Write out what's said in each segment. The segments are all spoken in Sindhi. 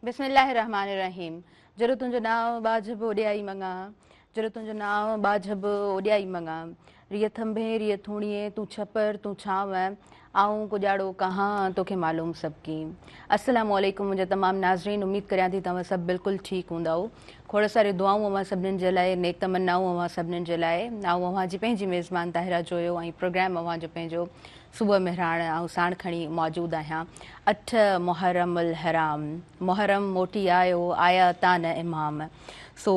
بسم الله الرحمٰن الرحيم جڏو تنهنجو نانء ٻاجهه به اوڏيائي مڱان جڏو تنهنجو نانء ٻاجهه به اوڏيائي مڱان ريء ٿنڀي ريء ٿوڻيي تون ڇپر تون ڇانو آئون ڪڄاڙو ڪهان توکي معلوم سڀ ڪي. السلام عليڪم منهنجا تمام ناظرين اميد ڪريان ٿي توهان سڀ بلڪل ٺيڪ هوندؤ کوڙ ساريون دعائون اوهان سڀنين جي لاء نيڪ تمنائون اوهان سڀنين جي لاء آئون اوهان جي پنهنجي ميزبان طاهره جويو ۽ پروگرام اوهان جو پنهنجو صبح مهراڻ آئون ساڻ کڻي موجود آهيان اٺ محرم الحرام محرم موٽي آيو آيا تان امام سو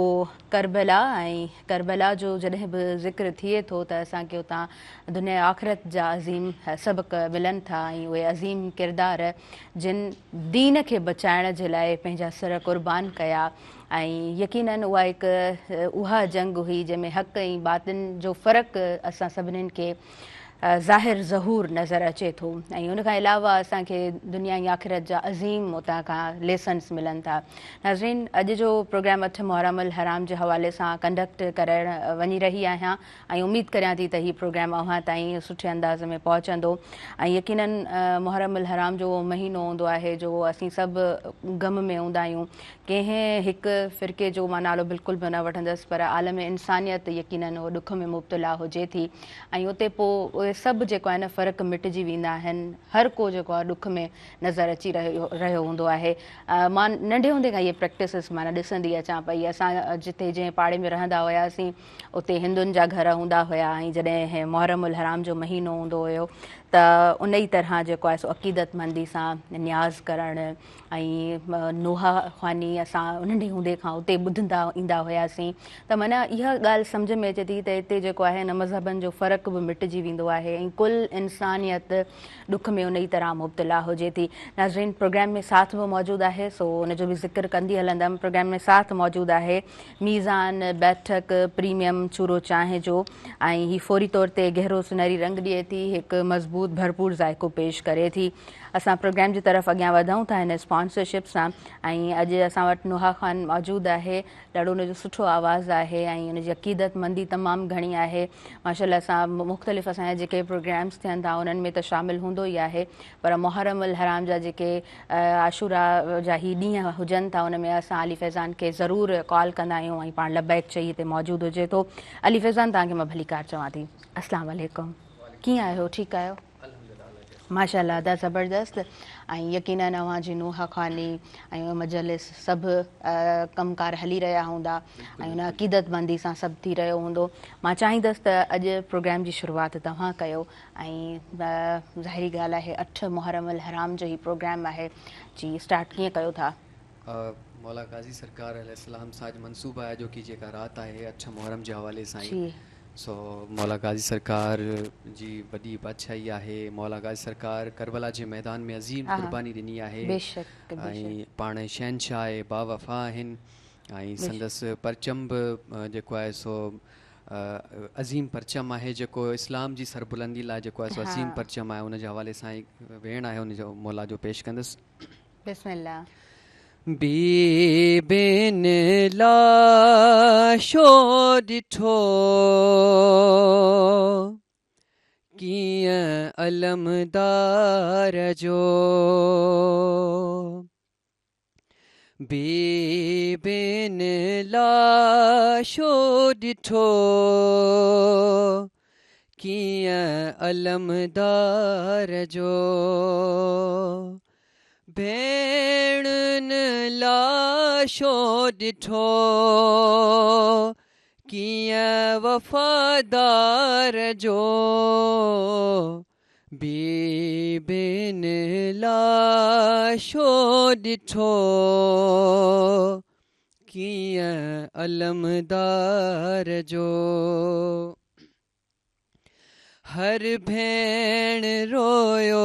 ڪربلا ۽ ڪربلا جو جڏهن به ذڪر ٿئي ٿو ته اسان کي اتان دنيا آخرت جا عظيم سبق ملن ٿا ۽ اهي عظيم ڪردار جن دين کي بچائڻ جي لاء پنهنجا سر قربان ڪيا ۽ يقينن اها هڪ اها جنگ هئي جنهن ۾ حق ۽ باطل جو فرق اسان سڀنين کي ظاهر ظهور نظر اچي ٿو ۽ ان کان علاوه اسان کي دنيا ۽ آخرت جا عظيم اتان کان ليسنس ملن ٿا. ناظرين اڄ جو پروگرام اٺ محرم الحرام جي حوالي سان ڪنڊڪٽ ڪرڻ وڃي رهي آهيان ۽ اميد ڪريان ٿي ته هي پروگرام اوهان تائين سٺي انداز ۾ پهچندو ۽ يقينن محرم الحرام جو اهو مهينو هوندو آهي جو اسين سڀ غم ۾ هوندا آهيون ڪنهن هڪ فرقي جو مان نالو بلڪل به نه وٺندس پر عالم انسانيت يقينن اهو ڏک ۾ مبتلا هجي ٿي ۽ اتي پوء اهي سڀ جيڪو آهي نه فرق مٽجي ويندا آهن هر ڪو جيڪو آهي ڏک ۾ نظر اچي رهيو هوندو آهي مان ننڍي هوندي کان اهي پريڪٽسز معنيٰ ڏسندي اچان پئي اسان جتي جنهن پاڙي ۾ رهندا هياسين اتي هندن جا گهر هوندا هيا ۽ جڏهن محرم الحرام جو مهينو هوندو هيو ته ان ئي طرح جيڪو آهي سو عقيدتمندي سان نياز ڪرڻ ۽ نوحه خواني اسان ننڍي هوندي کان اتي ٻڌندا ايندا هياسين ته معنيٰ اها ڳالهه سمجهه ۾ اچي ٿي ته اتي جيڪو آهي نه مذهبن جو فرق به مٽجي ويندو آهي ۽ ڪل انسانيت ڏک ۾ ان ئي طرح مبتلا هجي ٿي. ناظرين پروگرام ۾ ساٿ به موجود آهي سو ان جو به ذڪر ڪندي هلندم پروگرام ۾ ساٿ موجود آهي ميزان بيٺڪ پريميم چورو چانهه جو ۽ هي فوري طور تي گهرو سنهري رنگ ڏئي ٿي هڪ مضبوط ڀرپور ذائقو پيش ڪري ٿي. اسان پروگرام جي طرف اڳيان وڌون ٿا هن اسپانسرشپ سان ۽ اڄ اسان وٽ نوحا خان موجود آهي ڏاڍو ان جو سٺو آواز آهي ۽ ان جي عقيدت مندي تمام گهڻي آهي ماشاء الله سان مختلف اسان جا جيڪي پروگرامس ٿين ٿا انهن ۾ ته شامل هوندو ئي آهي پر محرم الحرام جا جيڪي عاشورا جا هي ڏينهن هجن ٿا ان ۾ اسان علي فيضان کي ضرور ڪال ڪندا آهيون ۽ پاڻ لبيڪ چئي هتي موجود هجي ٿو علي فيضان توهان کي مان ڀليڪار چوان ٿي السلام عليڪم ڪيئن آهيو ٺيڪ آهيو؟ ماشاء الله ادا زبردست ۽ يقينن اوهان جي نوحه خواني ۽ مجلس سڀ ڪم ڪار هلي رهيا هوندا ۽ ان عقيدت مندي سان سڀ ٿي رهيو هوندو مان چاهيندس ته اڄ پروگرام جي شروعات توهان ڪيو ۽ ظاهري ڳالهه آهي اٺ محرم الحرام جو هي پروگرام آهي جي اسٽارٽ ڪيئن ڪيو ٿا؟ مولا قاضي سرڪار عليه السلام سان اڄ منسوب آهي اڄوڪي جيڪا رات آهي اٺ محرم جي حوالي سان ئي سو مولا قاضي سرڪار جي وڏي بادشاهي آهي مولا قاضي سرڪار ڪربلا جي ميدان ۾ عظيم قرباني ڏني آهي ۽ پاڻ شهنشاهه باوفا آهن ۽ سندس پرچم به جيڪو آهي سو عظيم پرچم آهي جيڪو اسلام جي سربلندي لاء جيڪو آهي سو عظيم پرچم آهي ان جي حوالي سان ويڻ آهي ان جو مولا جو پيش ڪندس. بسم الله. بي بين لاشو ڏٺو ڪيئن علمدار جو بي بين لاشو ڏٺو ڪيئن علمدار جو ڀيڻن لاشو ڏٺو ڪيئن وفادار جو بيبين لاشو ڏٺو ڪيئن علمدار جو. هر ڀيڻ رويو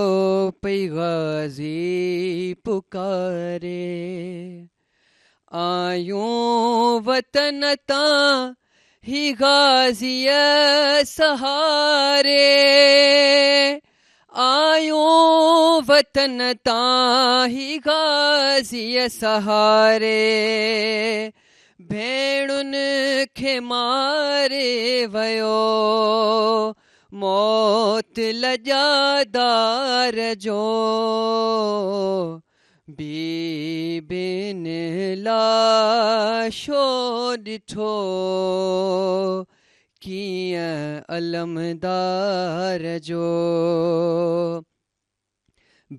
پئي غازي پڪاري آيون وطن تان هي غازيء سهاري آيون وطن تان هي غازيء سهاري ڀيڻن کي ماري ويو موت لڄادار جو بيبين لاشو ڏٺو ڪيئن علمدار جو.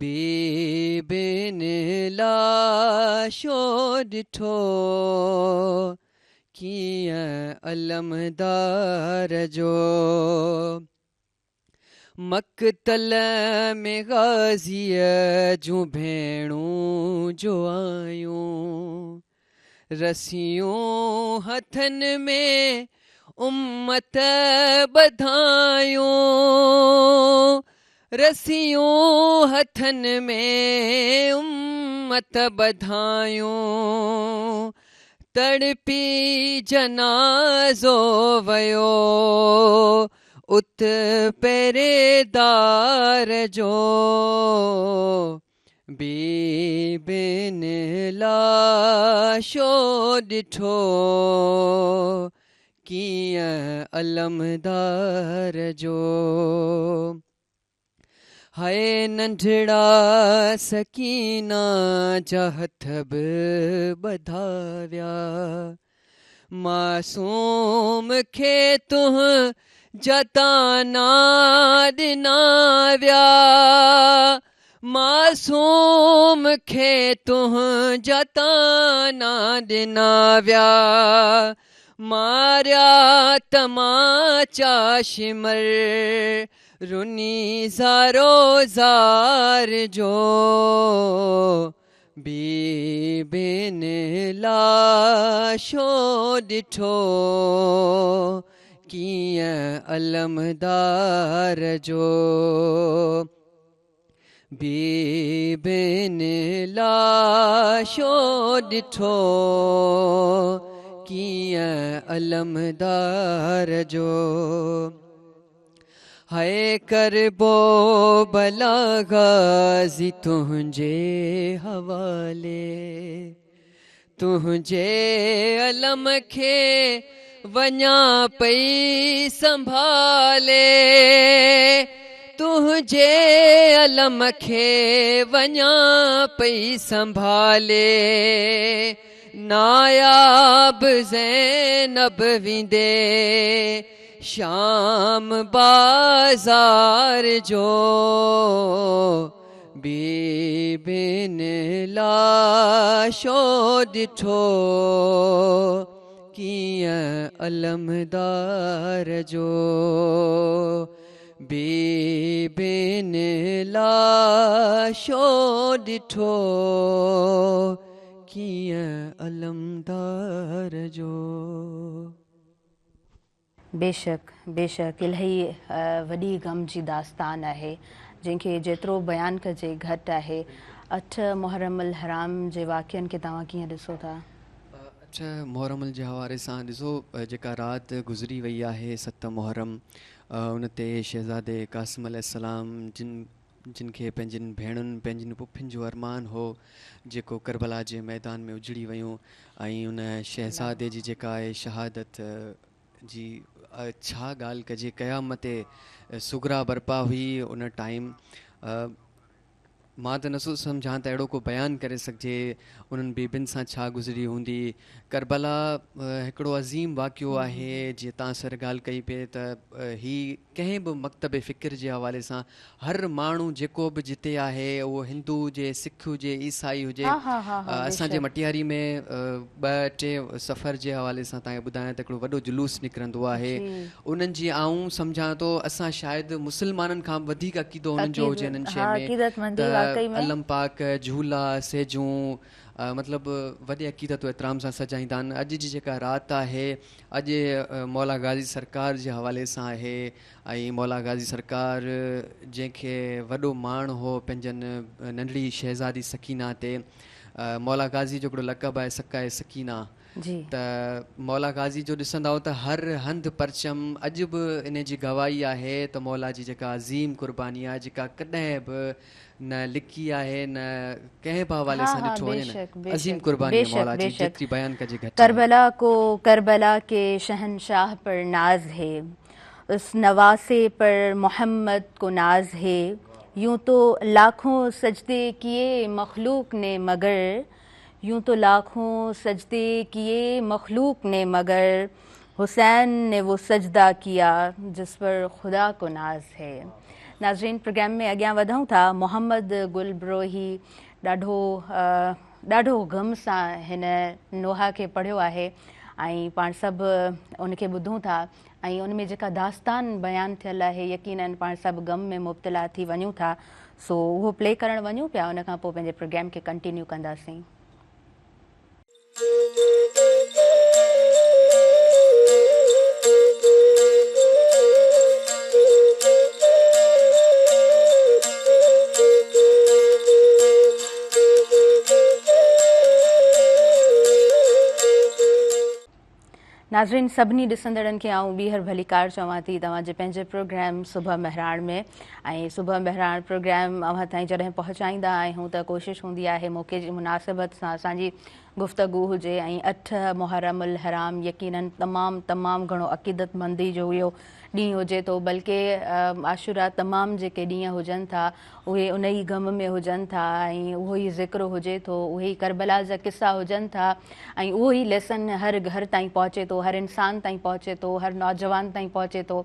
بيبين لاشو ڏٺو ڪيئن علمدار جو. مقتل ۾ غازيء جون ڀيڻون جو آيون، رسيون هٿن ۾ امت ٻڌايون، رسيون هٿن ۾ امت ٻڌايون، تڙپي جنازو ويو ات پهريدار جو. بيبين لاشو ڏٺو ڪيئن علمدار جو. هاء ننڍڙا سڪينا جا هٿ به ٻڌا ويا. معصوم کي تنهن جا طعنا ڏنا ويا. معصوم کي تنهن جا طعنا ڏنا ويا. ماريا تماچا شمر رني زارو زار جو. بيبين لاشو ڏٺو ڪيئن علمدار جو. بيبين لاشو ڏٺو ڪيئن علمدار جو. هاء ڪربو بلا غازي تنهنجي حوالي، تنهنجي علم کي وڃان پئي سنڀالي، تنهنجي علم کي وڃان پئي سنڀالي. ناياب زينب ويندي شام بازار جو. بيبين لاشو ڏٺو ڪيئن علمدار جو. بيبين لاشو ڏٺو ڪيئن علمدار جو. بيشڪ بيشڪ الاهي وڏي غم جي داستان آهي جنهن کي جيترو بيان ڪجي گهٽ آهي. اٺ محرم الحرام جي واقعن کي توهان ڪيئن ڏسو ٿا؟ اٺ محرم جي حوالي سان ڏسو جيڪا رات گذري وئي آهي ست محرم ان تي شهزادي قاسم عليه السلام جن جن کي پنهنجين ڀيڻن پنهنجين پڦين جو ارمان هو جيڪو ڪربلا جي ميدان ۾ اجڙي ويون ۽ ان شهزادي جي جيڪا آهي شهادت جي ڇا ڳالهه ڪجي، قيامت صغريٰ برپا هئي ان ٽائيم. مان ته نٿو سمجهان ته اهڙو ڪو بيان ڪري سگهجي انهن بيبين سان ڇا گذري هوندي. ڪربلا هڪڙو عظيم واقعو آهي، جيئن تان سر ڳالهه ڪئي پئي ته هي ڪنهن به مڪتب فڪر جي حوالي سان هر ماڻهو جيڪو به جتي آهي اهو هندو هجي، سک هجي، عيسائي هجي. اسان جي مٽياري ۾ ٻه ٽي صفر جي حوالي سان توهان کي ٻڌايان ته هڪڙو وڏو جلوس نڪرندو آهي. انهن جي آئون سمجهان ٿو اسان شايد مسلمانن کان به وڌيڪ عقيدو انهن جو هجي انهن شيء ۾ ته علم پاڪ، جهولا، سيجون مطلب وڏي عقيدت و احترام سان سجائيندا آهن. اڄ جي جيڪا رات آهي اڄ مولا غازي سرڪار جي حوالي سان آهي ۽ مولا غازي سرڪار جنهن کي وڏو ماڻ هو پنهنجن ننڍڙي شهزادي سڪينه تي. مولا غازي جو هڪڙو لقب آهي سقائي سڪينه ته مولا غازي جو ڏسندائو ته هر هنڌ پرچم اڄ به ان جي گواهي آهي ته مولا جي جيڪا عظيم قرباني آهي جيڪا ڪڏهن به نه لڪي آهي نه ڪنهن به حوالي سان ڏٺو وڃي نه عظيم قرباني آهي مولا جي جيتري بيان ڪجي گهٽ آهي. ڪربلا ڪو ڪربلا ڪي شهنشاهه پر ناز هي اس نواسي پر محمد ڪو ناز هي यूं तो लाखों सजदे किए मखलूक ने मगर, यूं तो लाखों सजदे किए मखलूक ने मगर, हुसैन ने वो सजदा किया जिस पर खुदा को नाज है। नाज़रीन, प्रोग्राम में अॻियां वधूं था। मोहम्मद गुल ब्रोही ॾाढो ॾाढो ग़म सां हिन नोहा खे पढ़ियो आहे ऐं पाण सभु उनखे ॿुधूं था ऐं उन में जेका दास्तान बयान थियल आहे यकीनन पाण सभु ग़म में मुब्तला थी वञूं था। सो उहो प्ले करण वञूं पिया, उन खां पोइ पंहिंजे प्रोग्राम खे कंटिन्यू कंदासीं। नाज़रीन, सभिनी ॾिसंदड़नि खे आउं ॿीहर भलीकार चवां थी तव्हांजे पंहिंजे प्रोग्राम सुबह मेहराण में। ऐं सुबह मेहराण प्रोग्राम अव्हां ताईं जॾहिं पहुचाईंदा आहियूं त कोशिशि हूंदी आहे मौक़े जी मुनासिबत सां असांजी गुफ़्तगू हुजे। ऐं 8 मुहर्रम उल हराम यकीनन तमामु तमामु घणो अक़ीदतमंदी जो इहो ॾींहुं हुजे थो, बल्कि आशूरा तमामु जेके ॾींहं हुजनि था उहे उन ई ग़म में हुजनि था ऐं उहो ई ज़िक्र हुजे थो, उहे ई करबला जा किस्सा हुजनि था ऐं उहो ई लेसन हर घर ताईं पहुचे थो, हर इंसान ताईं पहुचे थो, हर नौजवान ताईं पहुचे थो,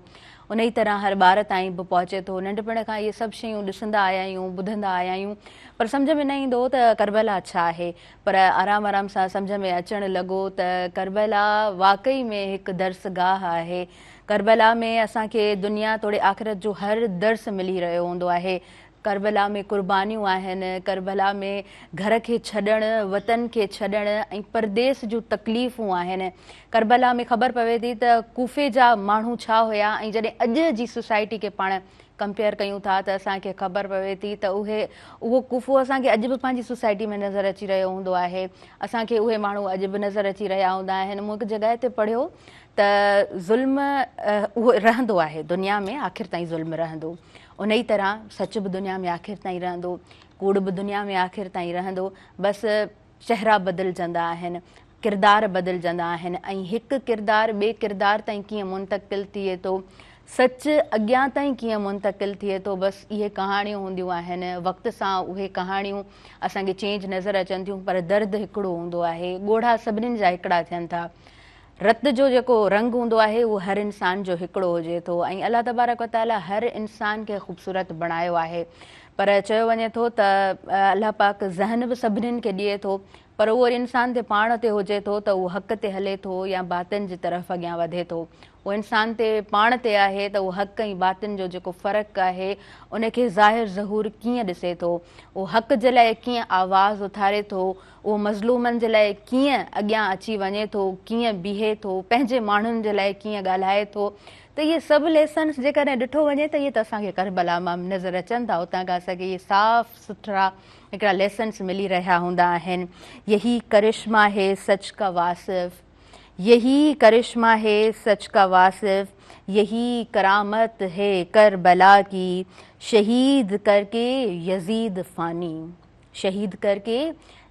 उन ई तरह हर ॿार ताईं बि पहुचे थो। नंढपण खां इहे सभु शयूं ॾिसंदा आया आहियूं, ॿुधंदा आया आहियूं, पर सम्झ में न ईंदो हो त करबला छा आहे। पर आराम आराम सां सम्झ में अचणु लॻो त करबला वाकई में हिकु दर्सगाह आहे। करबला में असांखे दुनिया तोड़े आख़िरत जो हर दर्स मिली रहियो हूंदो आहे। करबला में कुर्बानियूं आहिनि, करबला में घर खे छॾणु, वतन खे छॾणु ऐं परदेस जूं तकलीफ़ूं आहिनि। करबला में ख़बर पवे थी त कूफे जा माण्हू छा हुया ऐं जॾहिं अॼु जी सोसाइटी खे पाण कंपेयर कयूं था त असांखे ख़बर पवे थी त उहो कूफो असांखे अॼु बि पंहिंजी सोसाइटी में नज़र अची रहियो हूंदो आहे। असांखे उहे माण्हू अॼु बि नज़र अची रहिया हूंदा आहिनि। मूं हिकु जॻह ते पढ़ियो त ज़ुल्म उहो रहंदो आहे दुनिया में, आख़िर ताईं ज़ुल्म रहंदो। उन ई तरह सच बि दुनिया में आख़िर ताईं रहंदो, कूड़ बि दुनिया में आख़िर ताईं रहंदो। बसि चेहरा बदिलजंदा आहिनि, किरदार बदिलजंदा आहिनि ऐं हिकु किरदार ॿिए किरदार ताईं कीअं मुंतकिल थिए थो, सच अॻियां ताईं कीअं मुंतकिल थिए थो, बसि इहे कहाणियूं हूंदियूं आहिनि। वक़्त सां उहे कहाणियूं असांखे चेंज नज़र अचनि थियूं, पर दर्द हिकिड़ो हूंदो आहे, ॻोढ़ा सभिनीनि जा हिकिड़ा थियनि था। रत जो जेको रंग हूंदो आहे उहो हर इंसान जो हिकिड़ो हुजे थो ऐं अलाह तबारक व तआला हर इंसान खे ख़ूबसूरत बणायो आहे। पर चयो वञे थो त अलाह पाक ज़हन बि सभिनीनि खे ॾिए थो, पर उहो वरी इंसान ते पाण ते हुजे थो त उहो हक़ ते हले थो या बातिन जी तरफ़ अॻियां वधे थो। उहो इंसान ते पाण ते आहे त उहो हक़ ऐं बातिन जो जेको फ़र्क़ु आहे उनखे ज़ाहिर ज़हूर कीअं ॾिसे थो, उहो हक़ जे लाइ कीअं आवाज़ उथारे थो, उहो मज़लूमनि जे लाइ कीअं अॻियां अची वञे थो, कीअं बीहे थो, पंहिंजे माण्हुनि जे लाइ कीअं ॻाल्हाए थो। त इहे सभु लेसन्स जेकॾहिं ॾिठो वञे त इहे त असांखे करबला मां नज़र अचनि था। उतां खां असांखे इहे साफ़ सुथरा हिकिड़ा लेसन्स मिली रहिया हूंदा आहिनि। यही करिश्मा है सच का वासिफ़, यही करिश्मा है सच का वासिफ़, यही करामत है करबला की, शहीद करके यज़ीद फ़ानी, शहीद करके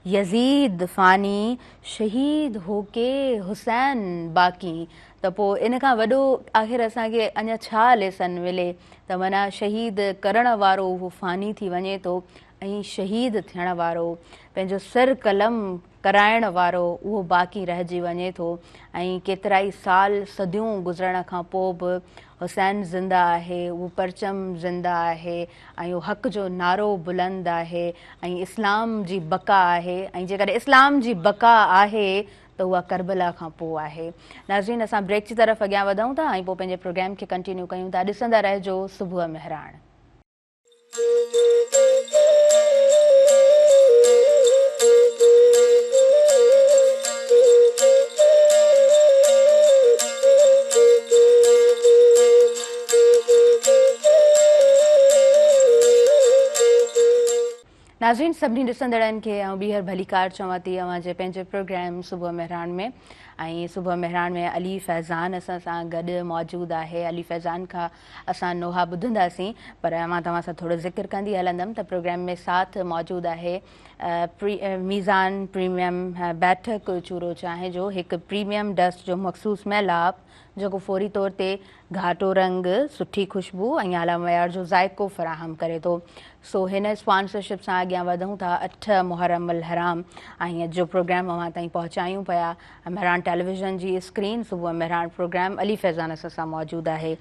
यज़ीद फ़ानी, शहीद होके हुसैन बाक़ी। त पोइ इन खां वॾो आख़िर असांखे अञा छा लेसन मिले त माना शहीद करण वारो उहो फ़ानी थी वञे थो ऐं शहीद थियण वारो पंहिंजो सर कलम कराइण वारो उहो बाक़ी रहिजी वञे थो। ऐं केतिरा ई साल सदियूं गुज़रण खां पोइ बि हुसैन ज़िंदा आहे, उहो परचम ज़िंदा आहे ऐं उहो हक़ जो नारो बुलंद आहे ऐं इस्लाम जी बका आहे। ऐं जेकॾहिं इस्लाम जी बका आहे त उहा करबला खां पोइ आहे। नाज़रीन, असां ब्रेक जी तरफ़ अॻियां वधूं था ऐं पोइ पंहिंजे प्रोग्राम खे कंटिन्यू कयूं था। ॾिसंदा रहिजो सुबुह मेहराण। नाज़रीन, सभिनी ॾिसंदड़नि खे आउं ॿीहर भलीकार चवां थी अव्हांजे पंहिंजे प्रोग्राम सुबुह मेहराण में। ۽ صبح مهراڻ ۾ علي فيضان اسان سان گڏ موجود آهي. علي فيضان کان اسان نوحا ٻڌنداسين پر مان توهان سان ٿورو ذڪر ڪندي هلندم ته پروگرام ۾ ساٿ موجود آهي ميزان پريميم بيٺڪ چورو چانهه جو هڪ پريميم ڊسٽ جو مخصوص ميلاپ جيڪو فوري طور تي گهاٽو رنگ، سٺي خوشبو ۽ اعليٰ معيار جو ذائقو فراهم ڪري ٿو. سو هن اسپانسرشپ سان اڳيان وڌون ٿا اٺ محرم الحرام ۽ اڄ جو پروگرام اوهان تائين پهچايون پيا. مهراڻ ٽيليويزن جي اسڪرين صبح مهراڻ پروگرام علي فيضان اسان سان موجود آهي.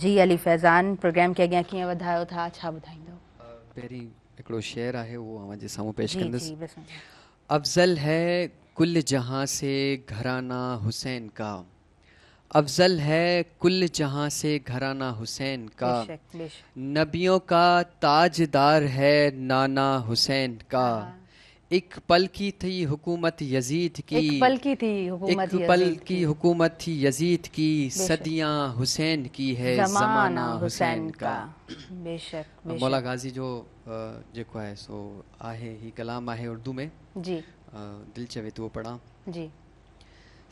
جي علي فيضان پروگرام کي اڳيان ڪيئن وڌايو ٿا ڇا ٻڌائيندو؟ پهرين هڪڙو شعر آهي اهو اوهان جي سامهون پيش ڪندس. افضل هي ڪل جهان سي گهرانا حسين ڪا. افضل هي ڪل جهان سي گهرانا حسين ڪا. نبيون ڪا تاجدار هي نانا حسين ڪا. اڪ پل ڪي ٿي حڪومت يزيد ڪي. اڪ پل ڪي ٿي حڪومت اڪ پل ڪي حڪومت ٿي يزيد ڪي. صديان حسين ڪي هي زمانا حسين ڪا. بيشڪ بيشڪ. مولا غازي جو جيڪو آهي سو آهي هي ڪلام آهي اردو ۾. جي. دل چوي ٿو پڙهان. جي.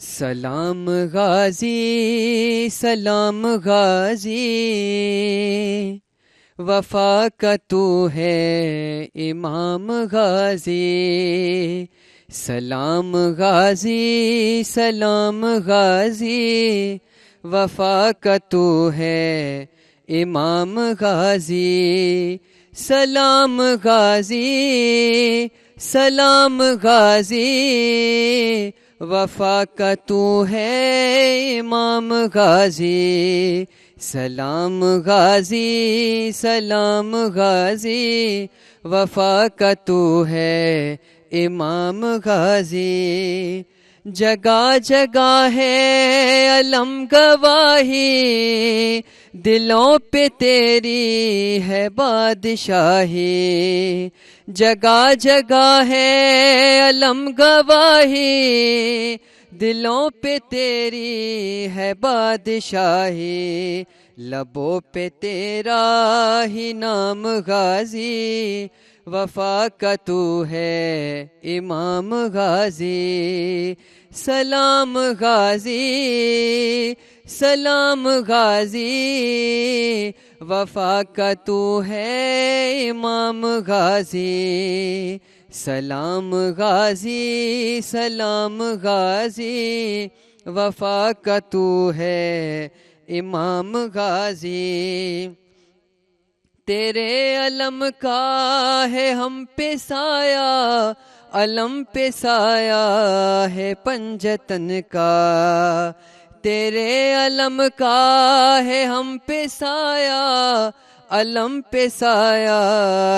سلام غازي سلام غازي وفا ڪا تو هي امام غازي سلام غازي سلام غازي وفا ڪا تو هي امام غازي سلام غازي سلام غازي وفا ڪا تو هي امام غازي سلام غازي سلام غازي وفا ڪا تو هي امام غازي جگا جگا هي علم گواهي دلون پي تيري هي بادشاهي جگا جگا هي علم گواهي دلون پي تيري هي بادشاهي لبو پي تيرا هي نام غازي وفا ڪا تو هي امام غازي سلام غازي سلام غازي وفا ڪا تو هي امام غازي سلام غازي سلام غازي وفا ڪا تو هي امام غازي تيري علم ڪا هي هم پي سايا علم پي سايا هي پنجتن ڪا تيري علم ڪا هي هم پي سايا علم پي سايا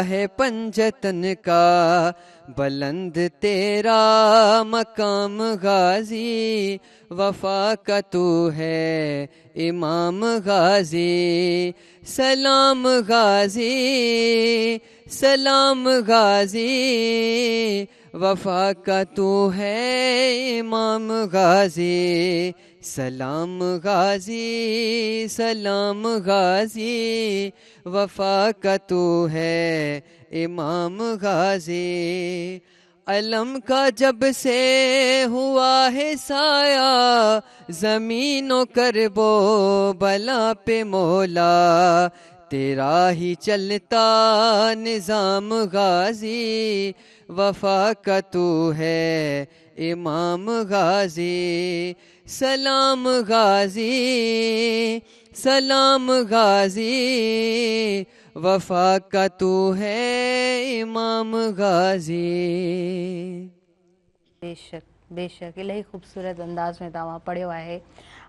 هي پنجتن ڪا بلند تيرا مقام غازي وفا ڪا تو هي امام غازي سلام غازي سلام غازي وفا ڪا تو هي امام غازي سلام غازي سلام غازي وفا ڪا تو هي امام غازي علم ڪا جب سي هوا هي سايا زمين و ڪربو بلا پي مولا تيرا هي چلتا نظام غازي وفا ڪا تو هي امام غازي سلام غازي سلام غازي وفا ڪا تو هي امام غازي. بيشڪ بيشڪ الاهي خوبصورت انداز ۾ توهان پڙهيو آهي.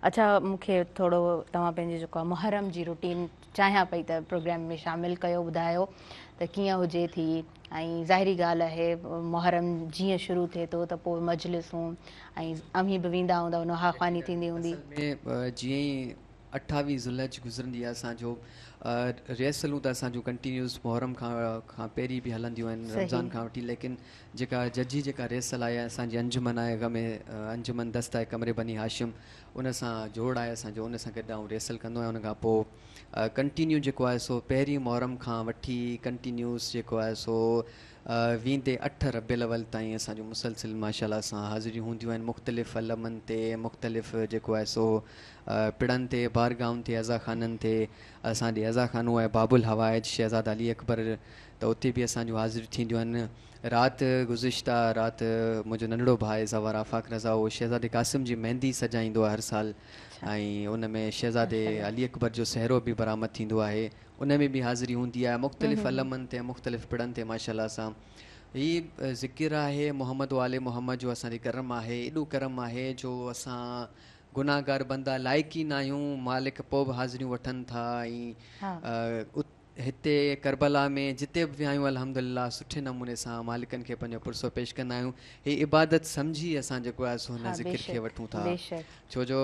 اڇا مون کي ٿورو توهان پنهنجي جيڪو آهي محرم جي روٽين چاهيان پئي ته پروگرام ۾ شامل ڪيو ٻڌايو ته ڪيئن هجي ٿي ۽ ظاهري ڳالهه آهي محرم جيئن شروع ٿئي ٿو ته پوء مجلسون ۽ اوهين به ويندا هوندؤ نوحا خواني ٿيندي هوندي. اصل ۾ جيئن ئي اٺاويهه ذوالحج گذرندي آهي اسان جو ريهرسلون ته اسان جون ڪنٽينيوس محرم کان کان پهرين به هلنديون آهن رمضان کان وٺي ليڪن جيڪا ججهي جيڪا ريهرسل آهي اسان جي انجمن آهي غم انجمن دست آهي قمر بني هاشم ان سان جوڙ آهي اسان جو ان سان گڏ آئون ريهرسل ڪندو آهيان ان کان پوء ڪنٽينيو جيڪو آهي سو پهرين محرم کان وٺي ڪنٽينيوس جيڪو آهي سو ويندي اٺ ربيع الاول تائين اسان جون مسلسل ماشاء الله سان حاضريون هونديون آهن مختلف علمن تي مختلف جيڪو آهي سو پڙن تي بارگاهن تي عزا خانن تي اسان ڏي عزا خانو آهي باب الحوائج شهزاده علي اڪبر ته اتي به اسان جون حاضريون ٿينديون آهن رات گذشته رات منهنجو ننڍڙو ڀاء زوار آفاق رضا اهو شهزادي قاسم جي مهندي سجائيندو آهي هر سال ۽ ان ۾ شهزادي علي اڪبر جو سهرو به برآمد ٿيندو آهي ان ۾ به حاضري هوندي آهي مختلف علمن تي مختلف پڙن تي ماشاء الله سان هي ذڪر آهي محمد و آل محمد جو اسان تي ڪرم آهي ايڏو ڪرم آهي جو اسان گناهگار بندا لائق ئي ناهيون مالڪ پوء به حاضريون وٺن ٿا ۽ هتي ڪربلا ۾ جتي به ويا آهيون الحمدلله سٺي نموني سان مالڪن کي پنهنجو پرسو پيش ڪندا آهيون هي عبادت سمجهي اسان جيڪو آهي سو هن ذڪر کي وٺون ٿا ڇو جو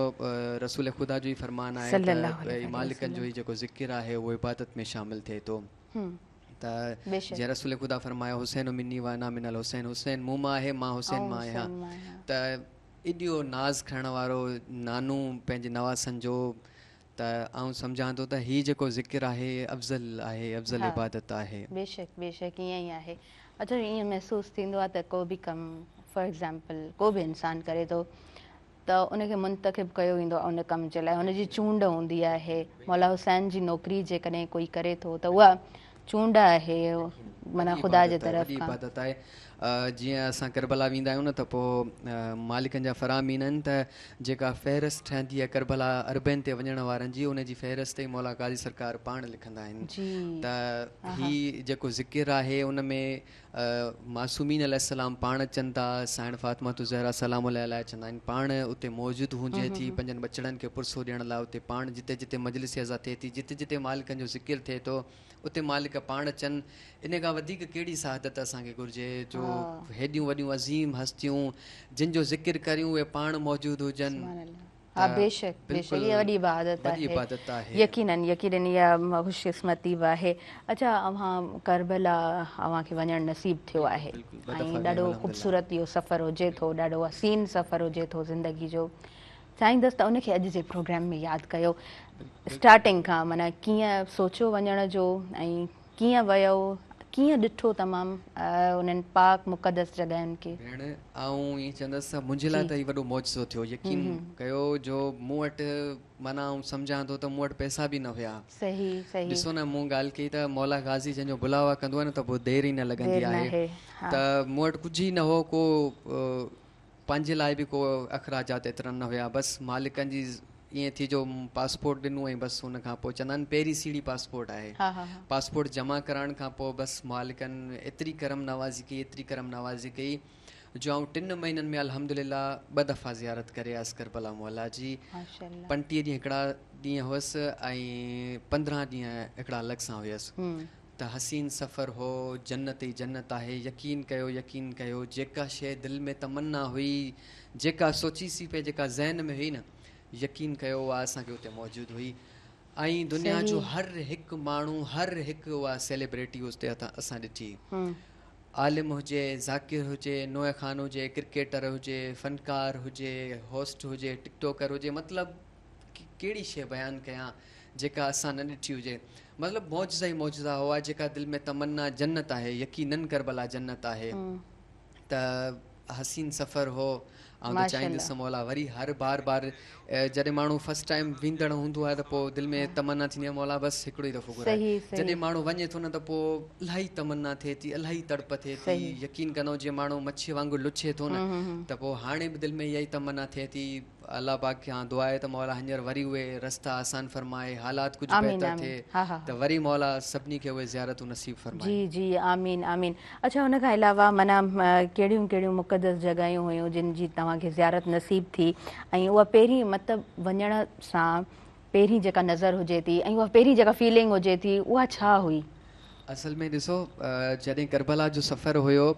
رسول خدا جو ئي فرمان آهي ته مالڪن جو هي جيڪو ذڪر آهي اهو عبادت ۾ شامل ٿئي ٿو ته جيئن رسول خدا فرمايو حسين مني وانا من الحسين حسين مون مان آهي مان حسين مان آهيان ته ايڏو ناز کڻڻ وارو نانو پنهنجي نواسن جو ته آئون سمجهان ٿو ته هي جيڪو ذڪر آهي افضل آهي افضل عبادت آهي. بيشڪ بيشڪ ائين ئي آهي. اڇا ائين محسوس ٿيندو آهي ته ڪو به ڪم فار ايگزامپل ڪو به انسان ڪري ٿو ته ان کي منتخب ڪيو ويندو آهي ان ڪم جي لاء ان جي چونڊ هوندي آهي مولا حسين جي نوڪري جيڪڏهن ڪوئي ڪري ٿو ته اها چونڊ آهي معنيٰ خدا جي طرف کان. وڏي عبادت آهي جيئن اسان ڪربلا ويندا آهيون نه ته پوء مالڪن جا فرامين آهن ته جيڪا فهرست ٺهندي آهي ڪربلا اربعين تي وڃڻ وارن جي ان جي فهرست ئي مولا قاضي سرڪار پاڻ لکندا آهن ته هي جيڪو ذڪر آهي ان ۾ معصومين عليه السلام پاڻ اچن ٿا سائڻ فاطمة الزهرا سلام الله عليها اچندا آهن پاڻ اتي موجود هجي ٿي پنهنجن ٻچڙن کي پرسو ڏيڻ لاء اتي پاڻ جتي جتي مجلس عزا ٿئي ٿي جتي جتي مالڪن جو ذڪر ٿئي ٿو اتي مالڪ پاڻ اچن ان کان وڌيڪ ڪهڙي سعادت اسان کي گهرجي جو هيڏيون وڏيون عظيم هستيون جن جو ذڪر ڪريون اهي پاڻ موجود هجن. ها بيشڪ بيشڪ اها وڏي عبادت آهي يقينن يقينن اها خوش قسمتي به آهي. اڇا اوهان ڪربلا اوهان کي وڃڻ نصيب ٿيو آهي ۽ ڏاڍو خوبصورت اهو سفر هجي ٿو ڏاڍو حسين سفر هجي ٿو زندگي جو چاهيندس ته ان کي اڄ جي پروگرام ۾ ياد ڪيو اسٽارٽنگ کان معنيٰ ڪيئن سوچيو وڃڻ جو ۽ ڪيئن ويو ڪيئن ڏٺو تمام انهن پاڪ مقدس جڳهين کي. ڀيڻ آئون ائين چوندس ته منهنجي لاء ته هي وڏو معجزو ٿيو يقين ڪيو جو مون وٽ معنيٰ آئون سمجهان ٿو ته مون وٽ پئسا به نه هيا صحيح صحيح ڏسو نه مون ڳالهه ڪئي ته مولا غازي جنهن جو بلاوا ڪندو آهي نه ته پوء دير ئي نه لڳندي آهي ته مون وٽ ڪجهه ئي نه هو ڪو پنهنجي لاء به ڪو اخراجات ايترا نه هيا بس مالڪن جي ائين ٿي جو پاسپورٽ ڏنو ۽ بس ان کان پوء چوندا آهن پهرين سيڙهي پاسپورٽ آهي پاسپورٽ جمع ڪرائڻ کان پوء بس مالڪن ايتري ڪرم نوازي ڪئي ايتري ڪرم نوازي ڪئي جو آئون ٽن مهينن ۾ الحمدلله ٻه دفعا زيارت ڪري آيس ڪربلا معليٰ جي 35 ڏينهن هڪڙا ڏينهن هئس ۽ 15 ڏينهن هڪڙا الڳ سان هيس ته حسين سفر هو، جنت ئي جنت آهي، يقين ڪيو يقين ڪيو جيڪا شيء دل ۾ تمنا هئي، جيڪا سوچيسين پئي جيڪا ذهن ۾ هئي نه يقين ڪيو اها اسان کي اتي موجود هئي ۽ دنيا جو هر هڪ ماڻهو هر هڪ اها سيليبريٽي اتي اسان ڏٺي عالم هجي، ذاڪر هجي، نوحه خان هجي، ڪرڪيٽر هجي، فنڪار هجي، هوسٽ هجي، ٽڪ ٽاڪر هجي مطلب ڪهڙي شيء بيان ڪيان جيڪا اسان نه ڏٺي هجي مطلب معجزا ئي معجزا هئا جيڪا دل ۾ تمنا جنت آهي يقينن ڪربلا جنت آهي ته حسين سفر هو آئون ته چاهيندس ته مولا وري هر بار بار جڏهن ماڻهو فرسٽ ٽائيم ويندڙ هوندو آهي ته پوء دل ۾ تمنا ٿيندي آهي مولا بس هڪڙو ئي دفعو گهرائي جڏهن ماڻهو وڃي ٿو نه ته پوء الاهي تمنا ٿئي ٿي الاهي تڙپ ٿئي ٿي يقين ڪندو جيئن ماڻهو مڇي وانگر لڇي ٿو نه ته پوء هاڻي به دل ۾ اها ئي تمنا ٿئي ٿي الله پاڪ کان دعا آهي ته مولا هينئر وري اهي رستا آسان فرمائي حالات ڪجهه بهتر ٿئي ته وري مولا سڀني کي اهي زيارتون نصيب فرمائي. جي جي آمين آمين اڇا ان کان علاوه معنيٰ ڪهڙيون ڪهڙيون مقدس جڳهيون هيون جن جي توهان کي زيارت نصيب ٿي ۽ اها پهرين مطلب وڃڻ سان پهرين جيڪا نظر هجي ٿي ۽ اها پهرين جيڪا فيلنگ هجي ٿي اها ڇا هئي؟ اصل ۾ ڏسو جڏهن ڪربلا جو سفر هيو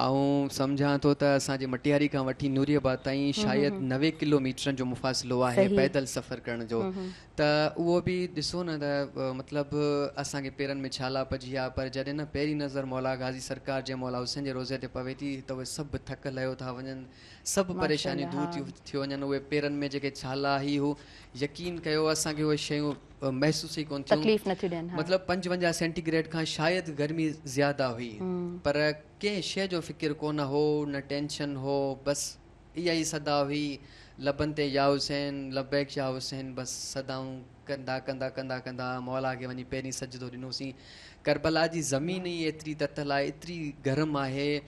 آئون سمجهان ٿو ته اسان جي مٽياري کان وٺي نوري آباد تائين شايد 90 ڪلو ميٽرن جو مفاصلو آهي پيدل سفر ڪرڻ جو، ته اهو به ڏسو نه ته مطلب اسان کي پيرن ۾ ڇالا پئجي ويا، پر جڏهن نه پهرين نظر مولا غازي سرڪار جي مولا حسين جي روضي تي پوي ٿي ته اهي سڀ ٿڪ لهيو ٿا وڃن، سڀ پريشانيون دور ٿيو وڃن، اهي پيرن ۾ جيڪي ڇالا هي هو يقين ڪيو اسان کي اهي شيون محسوس ئي ڪونه ٿيون، تڪليف نه ٿيون ڏين. مطلب 55 سينٽي گريڊ کان شايد گرمي زياده هئي پر ڪنهن شيء جو فڪر ڪونه هو، نه ٽينشن هو، بس اها ئي صدا هئي لبن تي يا حسين لبيڪ يا حسين، بس صدائون ڪندا ڪندا ڪندا ڪندا مولا کي وڃي پهرين سجدو ڏنوسين. ڪربلا جي زمين ئي ايتري تتل آهي، ايتري گرم آهي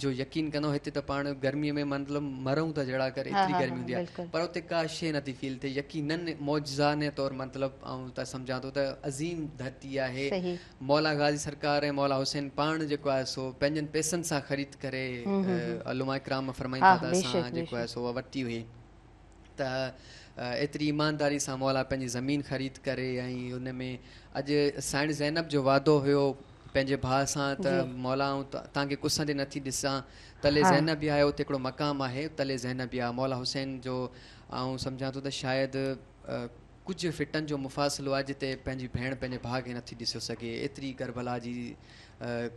جو يقين ڪندو هتي ته پاڻ گرمي ۾ مطلب مرون ٿا جهڙا ڪري ايتري گرمي هوندي آهي، پر اتي ڪا شيء نٿي فيل ٿئي. يقينن معجزانه طور مطلب آئون ته سمجهان ٿو ته عظيم ڌرتي آهي. مولا غازي سرڪار ۽ مولا حسين پاڻ جيڪو آهي سو پنهنجن پئسن سان خريد ڪري علماء ڪرام فرمائن ٿا ته اسان جيڪو آهي سو ورتي هئي، ته ايتري ايمانداري سان مولا پنهنجي زمين خريد ڪري ۽ ان ۾ اڄ سائڻ زينب جو وعدو هيو پنهنجي ڀاء سان ته مولا آئون توهان کي ڪسندي نٿي ڏسان. تلي زينبيه آهي، اتي هڪڙو مقام آهي تلي زينبيه، مولا حسين جو آئون سمجهان ٿو ته شايد ڪجهه فٽن جو مفاصلو آهي جتي پنهنجي ڀيڻ پنهنجي ڀاء کي نٿي ڏسيو سگهي، ايتري ڪربلا جي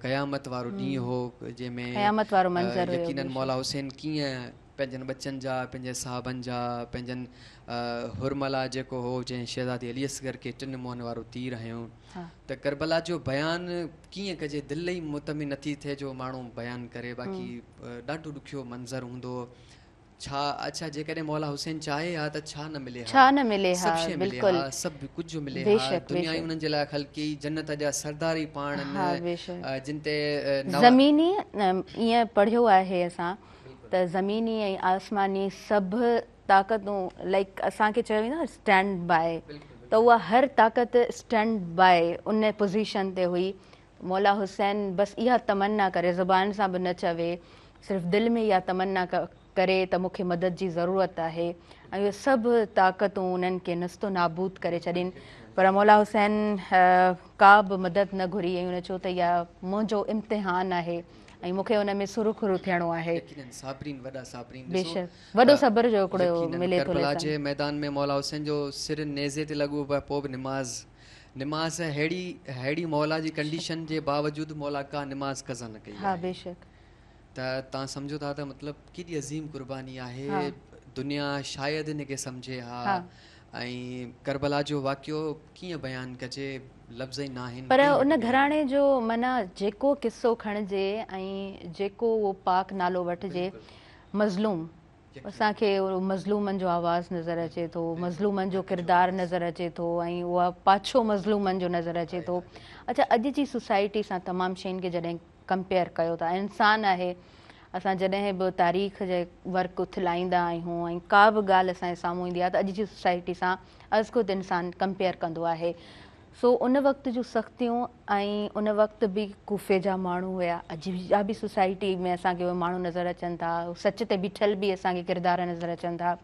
قيامت وارو ڏينهن هو جنهن ۾ يقينن مولا حسين ڪيئن پنهنجن ٻچن جا، پنهنجي صحابن جا، پنهنجن حرمله جيڪو هو جنهن شهزادي علي اصغر کي ٽن منهن وارو تير هنيو، ته ڪربلا جو بيان ڪيئن ڪجي، دل ئي مطمئن نٿي ٿئي جو ماڻهو بيان ڪري، باقي ڏاڍو ڏکيو منظر هوندو. ڇا اڇا جيڪڏهن مولا حسين چاهي ها ته ڇا نه ملي ها، ڇا نه ملي ها، سڀ شيء ملي ها، سڀ ڪجهه ملي ها، دنيا ئي انهن جي لاء خلقي، جنت جا سردار ئي پاڻ آهن جن تي زميني ائين پڙهيو آهي اسان ته زميني ۽ آسماني سڀ طاقتون لائيڪ اسان کي چيو ويندو آهي اسٽينڊ باء، ته اها هر طاقت اسٽينڊ باء ان پوزيشن تي هئي. مولا حسين بس اها تمنا ڪري، زبان سان به نه چوي، صرف دل ۾ اها تمنا ڪري ته مون کي مدد جي ضرورت آهي ۽ اهي سڀ طاقتون انهن کي نست و نابود ڪري ڇڏين، پر مولا حسين ڪا به مدد نه گهري ۽ ان چيو ته اها منهنجو امتحان آهي ۽ مون کي ان ۾ سرخرو ٿيڻو آهي. يقينن صابرين وڏا صابرين ڏسو بيشڪ وڏو صبر جو هڪڙو يقينن ملي ٿو ڪربلا ليسن. جي ميدان ۾ مولا حسين جو سر نيزي تي لڳو پر پوء به نماز نماز ههڙي ههڙي مولا جي ڪنڊيشن جي باوجود مولا ڪا نماز قضا نه ڪئي ها آهي. بيشڪ. ته توهان سمجهو ٿا ته مطلب ڪيڏي عظيم قرباني آهي، دنيا شايد ان کي سمجهي ها ۽ ڪربلا جو واقعو ڪيئن بيان ڪجي لفظ ئي ناهن. پر ان گهراڻي جو معنيٰ جيڪو قصو کڻجي ۽ جيڪو اهو پاڪ نالو وٺجي مظلوم، اسان کي مظلومن جو آواز نظر اچي ٿو، مظلومن جو ڪردار نظر اچي ٿو ۽ اها پاڇو مظلومن جو نظر اچي ٿو. اڇا اڄ جي سوسائٽي سان تمام شين کي جڏهن ڪمپيئر ڪيو ٿا، انسان آهي، اسان جڏهن به تاريخ جي ورق اٿلائيندا آهيون ۽ ڪا به ڳالهه اسان جي سامهون ايندي آهي ته اڄ جي سوسائٽي سان ازخود انسان ڪمپيئر ڪندو آهي. سو ان وقت جون سختيون ۽ ان وقت به ڪوفي جا ماڻهو هيا، اڄ جا به سوسائٽي ۾ اسان کي اهي ماڻهو نظر اچن ٿا، سچ تي بيٺل به اسان کي ڪردار نظر اچن ٿا،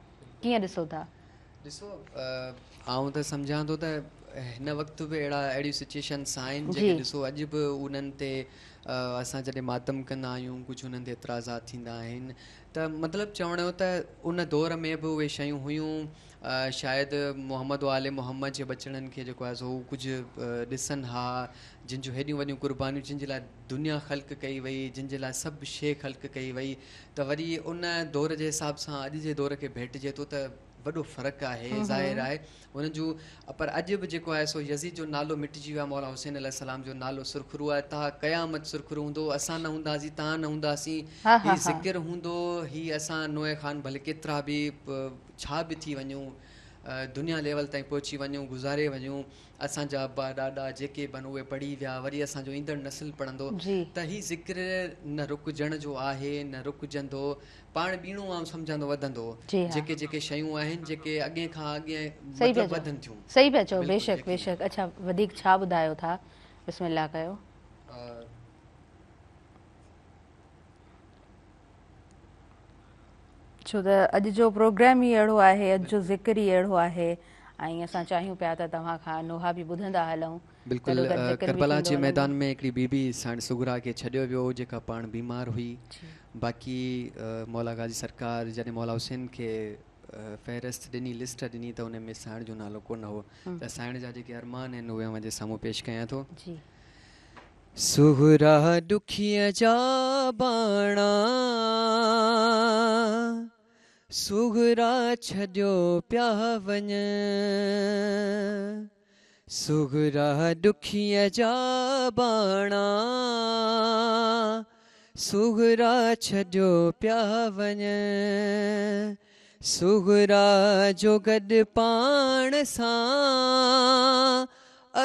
ڪيئن ڏسو ٿا؟ ڏسو آئون ته سمجهان ٿو ته هن وقت به اهڙا اهڙيون سچويشنس آهن جيڪي ڏسو اڄ به انهن تي اسان جڏهن ماتم ڪندا آهيون ڪجهه انهن تي اعتراضات ٿيندا آهن ته مطلب چوڻ جو ته ان دور ۾ به اهي شيون هيون شايد محمد و آل محمد جي ٻچڙن کي جيڪو آهي سو هو ڪجهه ڏسن ها جن جون هيڏيون وڏيون قربانيون جن جي لاء دنيا خلق ڪئي وئي جن جي لاء سڀ شيء خلق ڪئي وئي ته وري ان دور جي حساب سان اڄ جي دور کي ڀيٽجي ٿو ته وڏو فرق آهي ظاهر آهي انهن جون پر اڄ به جيڪو آهي سو يزيد جو نالو مٽجي ويو آهي مولا حسين عليه السلام جو نالو سرخرو آهي تا قيامت سرخرو هوندو اسان نه هونداسين تان نه هونداسين هي ذڪر هوندو هي اسان نوح خان ڀلي ڪيترا به ڇا به ٿي وڃون دنيا ليول تائين پهچي وڃون گذاري وڃون اسان جا ابا ڏاڏا جيڪي به آهن اهي پڙهي ويا وري اسان جو ايندڙ نسل پڙهندو ته هي ذڪر نه رڪجڻ جو آهي نه رڪجندو پاڻ ٻيڻو آئون سمجهان ٿو وڌندو جيڪي جيڪي شيون آهن جيڪي اڳئين کان اڳئين مطلب وڌن ٿيون. صحيح پيا چئو بيشڪ بيشڪ. اڇا وڌيڪ ڇا ٻڌايو ٿا بسم الله ڪيو. ڇو ته اڄ جو پروگرام ئي اهڙو آهي، اڄ جو ذڪر ئي اهڙو آهي ۽ اسان چاهيون پيا ته توهان کان نوحا به ٻڌندا هلون. بلڪل ڪربلا جي ميدان ۾ هڪڙي بي بي سائڻ صغريٰ کي ڇڏيو ويو جيڪا پاڻ بيمار هئي باقي مولا غازي سرڪار جڏهن مولا حسين کي فهرست ڏني لسٽ ڏني ته ان ۾ سائڻ جو نالو ڪونه هو ته سائڻ جا جيڪي ارمان آهن اهي اوهان جي سامهون پيش ڪيان ٿو. صغريٰ ڏکيء جا اباڻا صغريٰ ڇڏيو پيا وڃن. صغريٰ ڏکيء جا اباڻا صغريٰ ڇڏيو پيا وڃن. صغريٰ جو گڏ پاڻ سان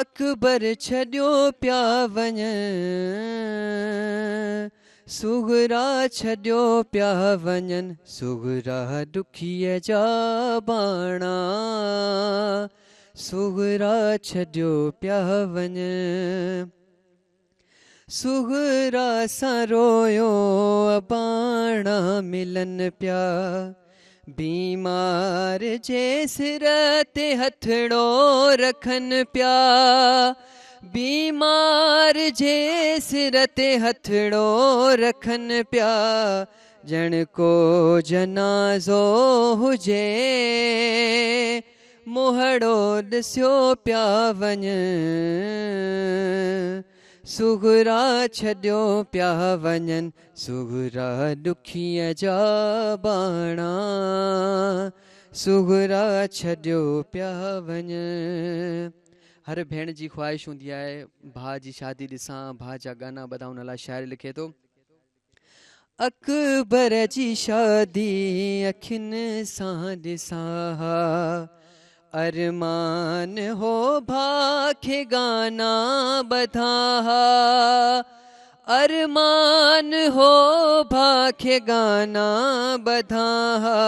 اڪبر ڇڏيو پيا وڃن. صغريٰ ڇڏيو پيا وڃن. صغريٰ ڏکيء جا اباڻا صغريٰ ڇڏيو پيا وڃن. صغريٰ سان رويو اباڻا ملن پيا. بيمار جي سر تي هٿڙو رکن پيا. بيمار جي سر تي هٿڙو رکن پيا. ڄڻ ڪو جنازو هجي منهڙو ڏسيو پيا وڃن. صغريٰ ڇڏيو پيا وڃن. صغريٰ ڏکيء جا اباڻا صغريٰ ڇڏيو پيا وڃن. هر ڀيڻ جي خواهش هوندي آهي ڀاء جي شادي ڏسان، ڀاء جا گانا ٻڌان، ان لاء شاعر لکي ٿو. اڪبر جي شادي اکين سان ڏسان ها، ارمان هو ڀاء کي گانا ٻڌان ها، ارمان هو ڀاء کي گانا ٻڌان ها،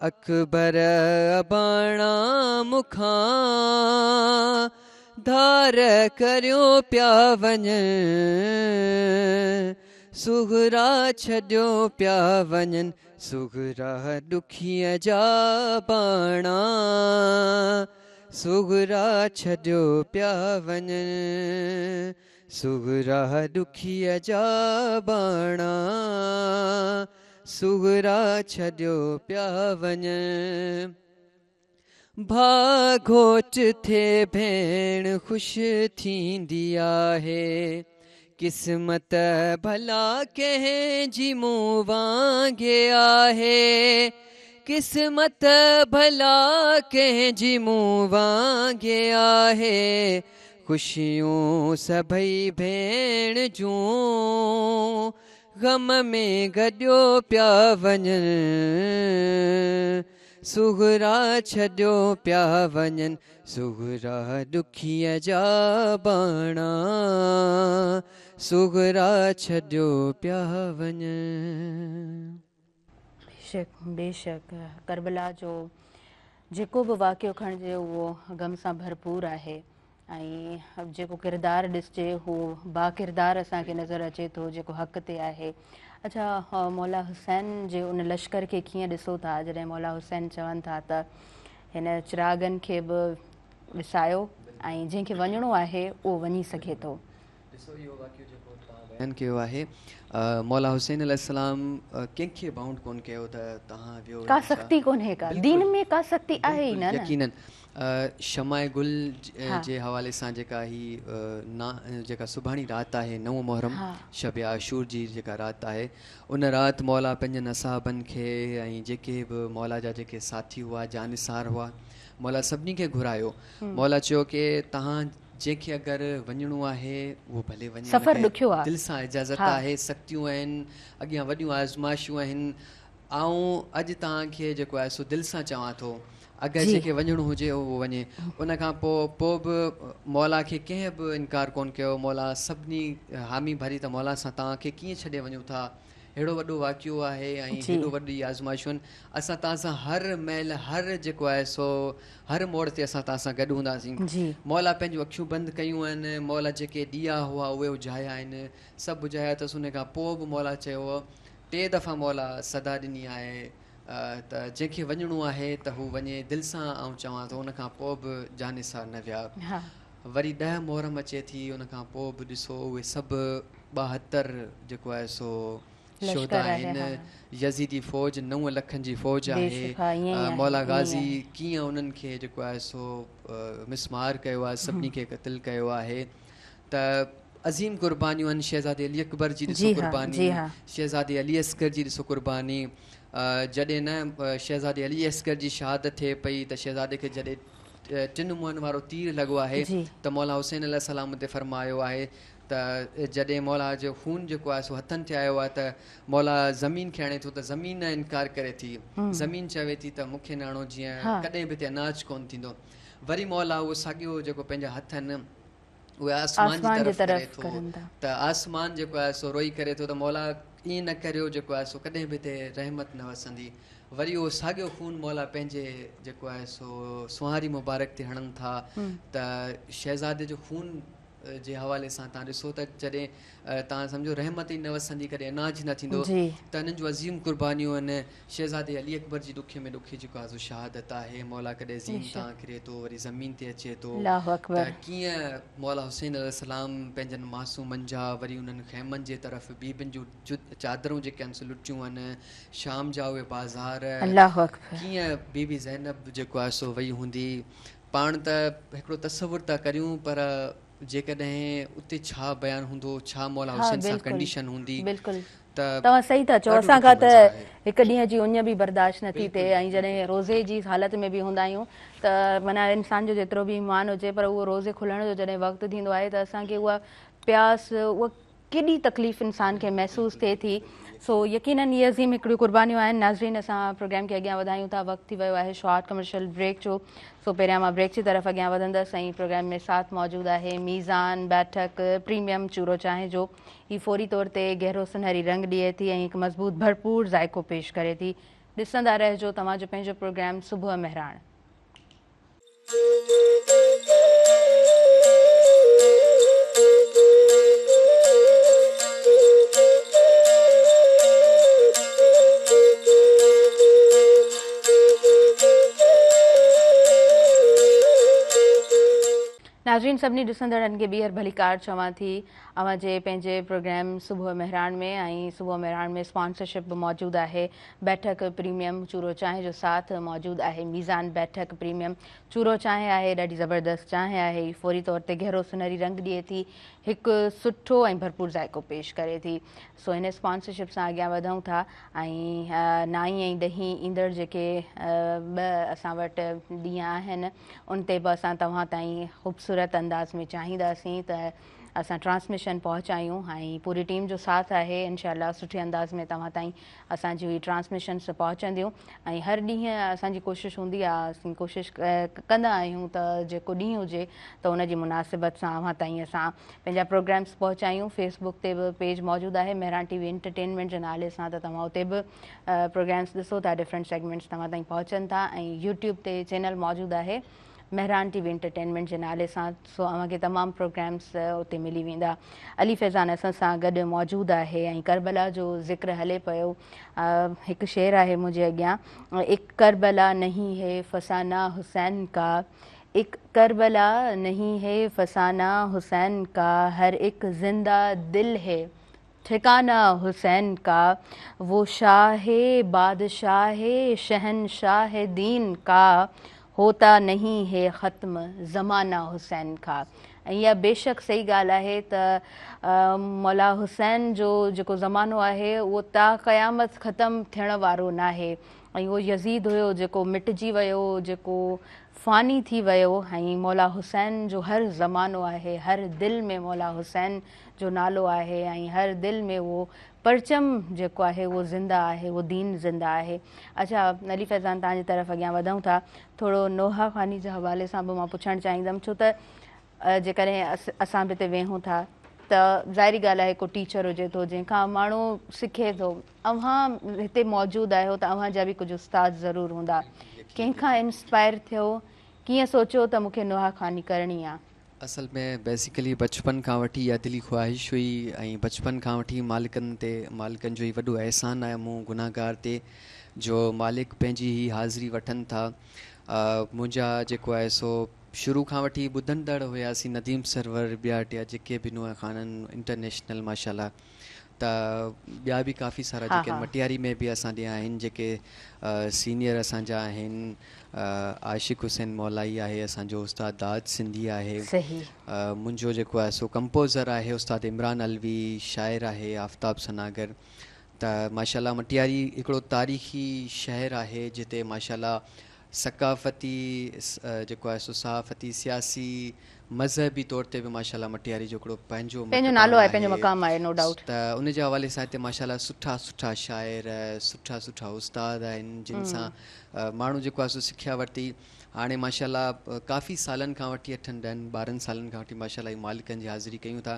اڪبر اباڻا مون کان ڌار ڪريو پيا وڃن. صغريٰ ڇڏيو پيا وڃن. صغريٰ ڏکيء جا اباڻا صغريٰ ڇڏيو پيا وڃن. صغريٰ ڏکيء جا اباڻا صغريٰ ڇڏيو پيا وڃن. ڀاء گهوٽ ٿئي ڀيڻ خوش ٿيندي آهي. قسمت ڀلا ڪنهن جي مون وانگي آهي. قسمت ڀلا ڪنهن جي مون وانگي آهي. خوشيون سڀئي ڀيڻ جون غم ۾ گڏيو پيا وڃن. صغريٰ ڇڏيو پيا وڃن. صغريٰ ڏکيء جا اباڻا صغريٰ ڇڏيو پيا وڃن. بيشڪ بيشڪ ڪربلا جو جيڪو به واقعو کڻجي اهو غم سان ڀرپور آهي ۽ جيڪو ڪردار ڏسجي هو باڪردار اسان کي نظر اچي ٿو جيڪو حق تي آهي. اڇا مولا حسين جي ان لشڪر کي ڪيئن ڏسو ٿا جڏهن مولا حسين چون ٿا ته هن چراغن کي به وسايو ۽ جنهن کي وڃڻو آهي اهو وڃي سگهي ٿو. ڏسو اهو واقعو جيڪو توهان بيان ڪيو آهي مولا حسين عليه السلام ڪنهن کي بائونڊ ڪون ڪيو ته توهان ويو ڪا سختي ڪونهي ڪا دين ۾ ڪا سختي آهي ئي نه. يقينن شمع گل جي حوالي سان جيڪا هي جيڪا سڀاڻي رات آهي 9 محرم شب عاشور جي جيڪا رات آهي ان رات مولا پنهنجن اصحابن کي ۽ جيڪي به مولا جا جيڪي ساٿي هئا جانثار هئا مولا سڀني کي گهرايو مولا چيو ڪي توهان جنهن کي اگر وڃڻو آهي اهو ڀلي وڃي، سفر ڏکيو آهي، دل سان اجازت آهي، سختيون آهن، اڳيان وڏيون آزمائشون آهن، آئون اڄ توهان کي جيڪو آهي سو دل سان چوان ٿو اگر جنهن کي وڃڻو هجي اهو وڃي. ان کان پوء پوء به مولا کي ڪنهن به انڪار ڪونه ڪيو، مولا سڀني حامي ڀري ته مولا اسان توهان کي ڪيئن ڇڏي وڃون ٿا، ههڙو وڏو واقعو آهي ۽ هيڏو وڏي آزمائشون آهن، اسان توهان سان هر مهل هر جيڪو آهي سو هر موڙ تي اسان توهان سان گڏ هونداسين. مولا پنهنجون اکيون بند ڪيون آهن، مولا جيڪي ڏيئا هئا اهي اجهايا آهن، سڀ اجهايا اٿس، ان کان پوء به مولا چيو ٽي دفعا مولا صدا ڏني آهي ته جنهن کي وڃڻو آهي ته هو وڃي، دل سان آئون چوان ٿو ان کان پوء به جانثار نه ويا. وري 10 محرم اچي ٿي، ان کان پوءِ به ڏسو اهي سڀ 72 جيڪو آهي سو شهدا آهن. يزيدي فوج 9 لکن جي فوج آهي. مولا غازي ڪيئن انهن کي جيڪو آهي سو مسمار ڪيو آهي، سڀني کي قتل ڪيو آهي. ته عظيم قربانيون آهن. شهزادي علي اڪبر جي ڏسو قرباني، شهزادي علي اصغر جي ڏسو قرباني. جڏهن نه شهزادي علي اصغر جي شهادت ٿئي پئي ته شهزادي کي جڏهن 3 منهن وارو تير لڳو آهي ته مولا حسين عليه السلام تي فرمايو آهي ته جڏهن مولا جو خون جيڪو آهي سو هٿن تي آيو آهي ته مولا زمين کي هڻي ٿو ته زمين انڪار ڪري ٿي، زمين چوي ٿي ته مون کي نه هڻو جيئن ڪڏهن به هتي اناج ڪونه ٿيندو. وري مولا اهو ساڳيو جيڪو پنهنجا هٿ آهن اهي آسمان جي طرف ڪري ٿو ته آسمان جيڪو آهي سو روئي ڪري ٿو ته مولا ائين نه ڪريو، جيڪو آهي سو ڪڏهن به هتي رحمت نه وسندي. وري اهو ساڳيو خون مولا پنهنجي جيڪو آهي سو سونهاري مبارڪ تي هڻن ٿا ته شهزادي جو خون جي حوالي سان توهان ڏسو ته جڏهن توهان سمجهو رحمت ئي نه وسندي، ڪڏهن اناج نه ٿيندو، ته انهن جون عظيم قربانيون آهن. شهزادي علي اڪبر جي ڏکي ۾ ڏکي جيڪو آهي سو شهادت آهي. مولا ڪڏهن زين تان ڪري ٿو، وري زمين تي اچي ٿو ته ڪيئن مولا حسين عليه السلام پنهنجن معصومن جا وري انهن خيمن جي طرف بيبين جون چادرون جيڪي آهن سو لٽيون آهن، شام جا اهي بازار، ڪيئن بيبي زينب جيڪو آهي سو وئي هوندي. پاڻ ته هڪڙو تصور ٿا ڪريون پر جيڪڏهن اتي ڇا بيان هوندو، ڇا مولا حسين سان ڪنڊيشن هوندي. بلڪل توهان صحيح ٿا چئو. اسان کان ته هڪ ڏينهن جي اڃ به برداشت نٿي ٿئي ۽ جڏهن روزي جي حالت ۾ به هوندا آهيون ته معنيٰ انسان جو جيترو به ايمان هجي پر اهو روزي کلڻ جو جڏهن وقت ٿيندو آهي ته اسان کي اها پياس، اها ڪيڏي تڪليف انسان کي محسوس ٿئي ٿي. سو يقينن اهي عظيم هڪڙيون قربانيون آهن. ناظرين اسان پروگرام کي اڳيان وڌايون ٿا. وقت ٿي ويو آهي شارٽ ڪمرشل بريڪ جو. سو پهريان مان بريڪ جي طرف اڳيان وڌندس ۽ پروگرام ۾ ساٿ موجود آهي ميزان بيٺڪ پريميم چورو چانهه جو. هي فوري طور تي گهرو سنهري رنگ ڏئي ٿي ۽ هڪ مضبوط ڀرپور ذائقو پيش ڪري ٿي. ڏسندا رهجو توهان جو پنهنجو پروگرام صبح مهراڻ. ناظرين سڀني ڏسندڙن کي ٻيهر ڀليڪار چوان ٿي اوهان جي پنهنجي پروگرام صبح مهراڻ ۾ ۽ صبح مهراڻ ۾ اسپانسرشپ به موجود آهي. بيٺڪ پريميم چورو چانهه جو ساٿ موجود آهي. ميزان بيٺڪ پريميم چورو چانهه آهي، ڏاڍي زبردست چانهه آهي. هي فوري طور تي گهرو سنهري رنگ ڏئي ٿي، هڪ سٺو ۽ ڀرپور ذائقو پيش ڪري ٿي. سو هن اسپانسرشپ سان اڳيان وڌون ٿا ۽ نائين ۽ ڏهين ايندڙ جيڪي ٻه اسان وٽ ڏينهن آهن ان تي به اسان توهان تائين خوبصورت انداز ۾ چاهينداسين ته اسان ٽرانسميشن پهچايون ۽ پوري ٽيم جو ساٿ آهي. انشاء الله سٺي انداز ۾ توهان تائين اسان جون هي ٽرانسميشنس پهچنديون ۽ هر ڏينهن اسان جي ڪوشش هوندي آهي، اسين ڪوشش ڪندا آهيون ته جيڪو ڏينهن هجي ته ان جي مناسبت سان اوهان تائين اسان پنهنجا پروگرامس پهچايون. فيس بڪ تي به پيج موجود آهي مهراڻ ٽي وي انٽرٽينمينٽ جي نالي سان ته توهان اتي به پروگرامس ڏسو ٿا، ڊفرنٽ سيگمينٽس توهان تائين پهچن ٿا ۽ يوٽيوب تي چينل موجود آهي مهراڻ ٽي وي انٽرٽينمينٽ جي نالي سان، سو اوهان کي تمام پروگرامس اتي ملي ويندا. علي فيضان اسان سان گڏ موجود آهي ۽ ڪربلا جو ذڪر هلي پيو. هڪ شعر آهي منهنجي اڳيان، اڪ ڪربلا نهين هي فسانه حسين ڪا، اڪ ڪربلا نهين هي فسانه حسين ڪا، هر اڪ زنده دل هي ٺڪانا حسين ڪا، وو شاهه بادشاهه شهنشاهه دين ڪا، هوتا نهين هي ختم زمانه حسين ڪا. ۽ اها بيشڪ صحيح ڳالهه آهي ته مولا حسين جو جيڪو زمانو آهي اهو تا قيامت ختم ٿيڻ وارو ناهي ۽ اهو يزيد هيو جيڪو مٽجي ويو، جيڪو فاني ٿي ويو ۽ مولا حسين جو هر زمانو آهي، هر دل ۾ مولا حسين جو نالو آهي ۽ هر دل ۾ اهو پرچم جيڪو آهي اهو زنده آهي، اهو دين زنده آهي. اڇا علي فيضان توهان جي طرف اڳيان وڌون ٿا، ٿورو نوحه خواني جي حوالي سان به مان پڇڻ چاهيندم، ڇو ته جيڪڏهن اسان به هتي ويهون ٿا ته ظاهري ڳالهه آهي ڪو ٽيچر هجي ٿو جنهن کان ماڻهو سکي ٿو، اوهان هتي موجود آهيو ته اوهان جا به ڪجهه استاد ضرور هوندا، ڪنهن کان انسپائر ٿيو، ڪيئن سوچيو ته مون کي نوحه خواني ڪرڻي آ؟ اصل ۾ بيسيڪلي بچپن کان وٺي اها دلي خواهش هئي ۽ بچپن کان وٺي مالڪن تي مالڪن جو هي وڏو احسان آهي مون گنهگار تي جو مالڪ پنهنجي هي حاضري وٺن ٿا منهنجا جيڪو آهي سو شروع کان وٺي ٻڌندڙ هياسين نديم سرور ٻيا ٽيا جيڪي به نوحه خوان انٽرنيشنل ماشاءالله ته ٻيا به ڪافي سارا جيڪي مٽياري ۾ به اسان ڏي آهن جيڪي سينيئر اسان جا آهن عاشق حسين مولائي آهي اسان جو استاد داد سنڌي آهي منهنجو جيڪو آهي سو ڪمپوزر آهي استاد عمران علوي شاعر آهي آفتاب ثناگر ته ماشاءالله مٽياري هڪڙو تاريخي شهر آهي جتي ماشاءالله ثقافتي جيڪو آهي سو صحافتي سياسي مذهبي طور تي به ماشاءالله مٽياري جو هڪڙو پنهنجو مٽ پنهنجو پاڻ نالو آهي پنهنجو آهي مقام آهي نو ڊائوٽ. ته ان جي حوالي سان هتي ماشاءالله سٺا سٺا شاعر سٺا سٺا استاد آهن جن سان ماڻهو جيڪو آهي سو سکيا ورتي هاڻي ماشاءالله ڪافي سالن کان وٺي اٺن ڏهن ٻارهن سالن کان وٺي ماشاءالله هي مالڪن جي حاضري ڪيون ٿا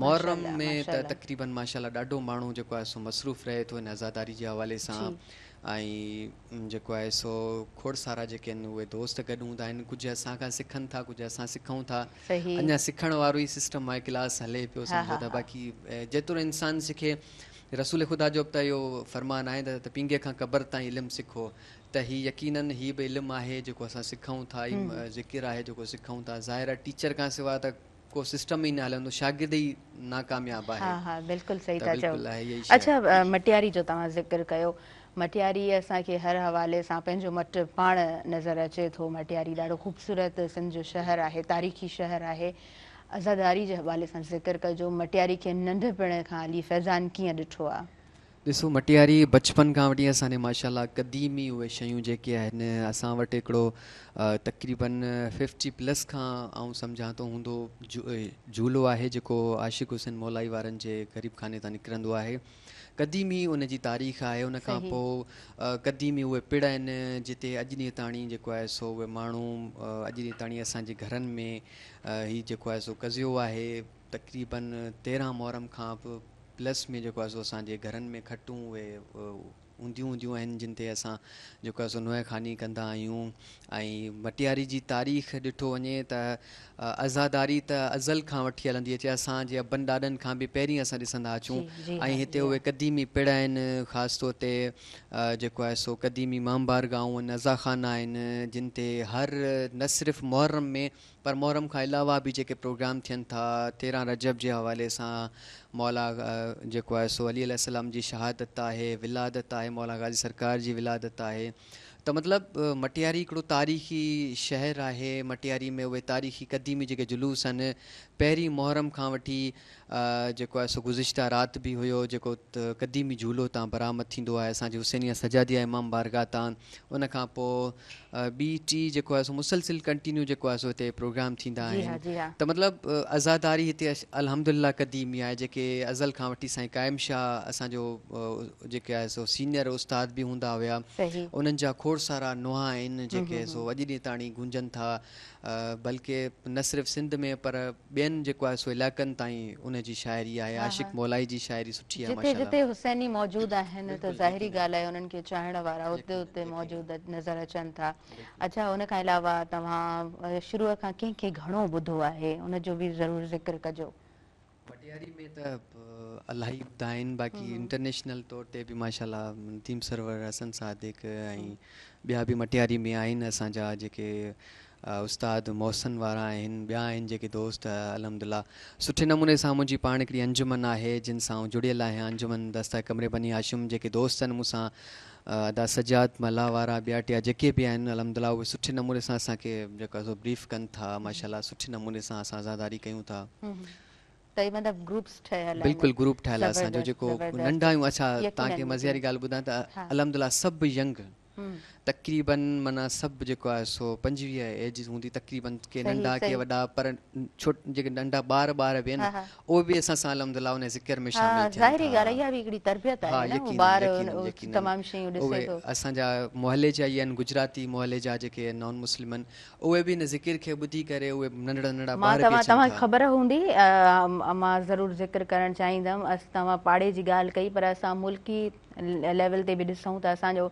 محرم ماشاءالله ۾ ته ماشاءالله. تقريبن ماشاءالله ڏاڍو ماڻهو جيڪو آهي سو مصروف رهي ٿو هن عزاداري جي حوالي سان ۽ جيڪو آهي سو کوڙ سارا جيڪي آهن اهي دوست گڏ هوندا آهن ڪجهه اسان کان سکن ٿا ڪجهه اسان سکون ٿا اڃا سکڻ وارو ئي سسٽم آهي ڪلاس هلي پيو سمجهو ته باقي جيترو انسان سکي رسول خدا جو به ته اهو فرمان آهي ته پينگهي کان قبر تائين علم سکو ته هي يقينن هي به علم آهي جيڪو اسان سکون ٿا هي ذڪر آهي جيڪو سکون ٿا ظاهر آهي ٽيچر کان سواء ته ڪو سسٽم ئي نه هلندو شاگرد ئي ناڪامياب آهي. ها ها بلڪل صحيح ته ٿا چئو. بلڪل آهي اها ئي شيء. اڇا مٽياري جو توهان ذڪر ڪيو مٽياري اسان کي هر حوالي سان پنهنجو مٽ پاڻ نظر اچي ٿو مٽياري ڏاڍو خوبصورت سنڌ جو شهر آهي تاريخي شهر آهي عزاداري جي حوالي سان ذڪر ڪجو مٽياري کي ننڍپڻ کان علي فيضان ڪيئن ڏٺو آ. ڏسو مٽياري بچپن کان وٺي اسان جي ماشاءالله قديمي اهي شيون جيڪي آهن اسان وٽ هڪڙو تقريبن ففٽي پلس کان آئون سمجهان ٿو هوندو جهولو آهي جيڪو عاشق حسين مولائي وارن جي غريب خاني تان نڪرندو آهي قديمي ان جي تاريخ آهي ان کان پوء قديمي اهي پڙ آهن جتي اڄ ڏينهن تاڻي جيڪو آهي سو اهي ماڻهو اڄ ڏينهن تاڻي اسان جي گهرن ۾ هي جيڪو آهي سو قضيو آهي تقريبن 13 محرم کان به پلس ۾ جيڪو آهي سو اسان جي گهرن ۾ کٽون اهي هونديون هونديون آهن جن تي اسان جيڪو آهي سو نوحه خواني ڪندا آهيون ۽ مٽياري جي تاريخ ڏٺو وڃي ته عزاداري ته ازل کان وٺي هلندي اچي اسان جي ابن ڏاڏن کان به پهرين اسان ڏسندا اچون ۽ هتي اهي قديمي پڙ آهن خاص طور تي جيڪو آهي سو قديمي امام بارگاهون آهن عزاخانا آهن جن تي هر نه صرف محرم ۾ پر محرم کان علاوه به جيڪي پروگرام ٿين ٿا 13 رجب جي حوالي سان مولا جيڪو آهي سو علي عليه السلام جي شهادت آهي ولادت آهي مولا غازي سرڪار جي ولادت آهي ته مطلب مٽياري هڪڙو تاريخي شهر آهي مٽياري ۾ اهي تاريخي قديمي جيڪي جلوس آهن پهرين محرم کان وٺي جيڪو آهي سو گذشته رات به هيو جيڪو قديمي جهولو تان برآمد ٿيندو آهي اسان جي حسينيه سجاديه امام بارگاهه تان ان کان پوء ٻي ٽي جيڪو آهي سو مسلسل ڪنٽينيو جيڪو آهي سو هتي پروگرام ٿيندا آهن ته مطلب عزاداري هتي الحمدلله قديمي آهي جيڪي ازل کان وٺي سائين قائم شاهه اسان جو جيڪي آهي سو سينيئر استاد به هوندا هيا انهن جا کوڙ سارا نوحا آهن جيڪي سو اڄ ڏينهن تاڻي گونجن ٿا بلڪه نه صرف سنڌ ۾ پر ٻين جيڪو آهي سو علائقن تائين ان جي شاعري آهي عاشق مولائي جي شاعري سٺي آهي جتي ماشاءالله. جتي حسيني موجود آهن ته ظاهري ڳالهه آهي انهن کي چاهڻ وارا اتي اتي موجود نظر اچن ٿا. اڇا ان کان علاوه توهان شروع کان ڪنهن کي گهڻو ٻڌو آهي ان جو به ضرور ذڪر ڪجو. مٽياري ۾ ته الاهي ٻڌا آهن باقي انٽرنيشنل طور تي به ماشاءالله نديم سرور حسن صادق ۽ ٻيا به مٽياري ۾ آهن اسان جا جيڪي استاد محسن وارا آهن ٻيا آهن جيڪي دوست الحمدلله سٺي نموني سان منهنجي پاڻ هڪڙي انجمن آهي جن سان آئون جڙيل آهيان انجمن دسته قمر بني هاشم جيڪي دوست آهن مون سان ادا سجاد ملاح وارا ٻيا ٽيا جيڪي به آهن الحمدلله اهي سٺي نموني سان اسان کي جيڪو آهي سو بريف ڪن ٿا ماشاءالله سٺي نموني سان اسان عزاداري ڪيون ٿا. ته هي مطلب گروپس ٺهيل آهن. بلڪل گروپ ٺهيل آهي اسان جو جيڪو ننڍا آهيون اڇا توهان کي مزي واري ڳالهه ٻڌايان ته الحمدلله سڀ ينگ تقريبن معنيٰ سڀ جيڪو آهي سو 25 ايج هوندي تقريبن ڪي ننڍا ڪي وڏا پر جيڪي ننڍا ٻار ٻار به آهن اهي به اسان سان الحمد لله ان ذڪر ۾ شامل ٿين ٿا. ظاهري ڳالهه آهي اها به هڪڙي تربيت آهي نه اهو ٻار تمام شيون ڏسي ٿو. اسان جا محلي جا ئي آهن گجراتي محلي جا جيڪي نان مسلم آهن اهي به ان ذڪر کي ٻڌي ڪري اهي ننڍڙا ننڍڙا ٻار به اچن ٿا. توهان کي خبر هوندي مان ضرور ذڪر ڪرڻ چاهيندم توهان پاڙي جي ڳالهه ڪئي پر اسان ملڪي ليول تي به ڏسون ته اسان جو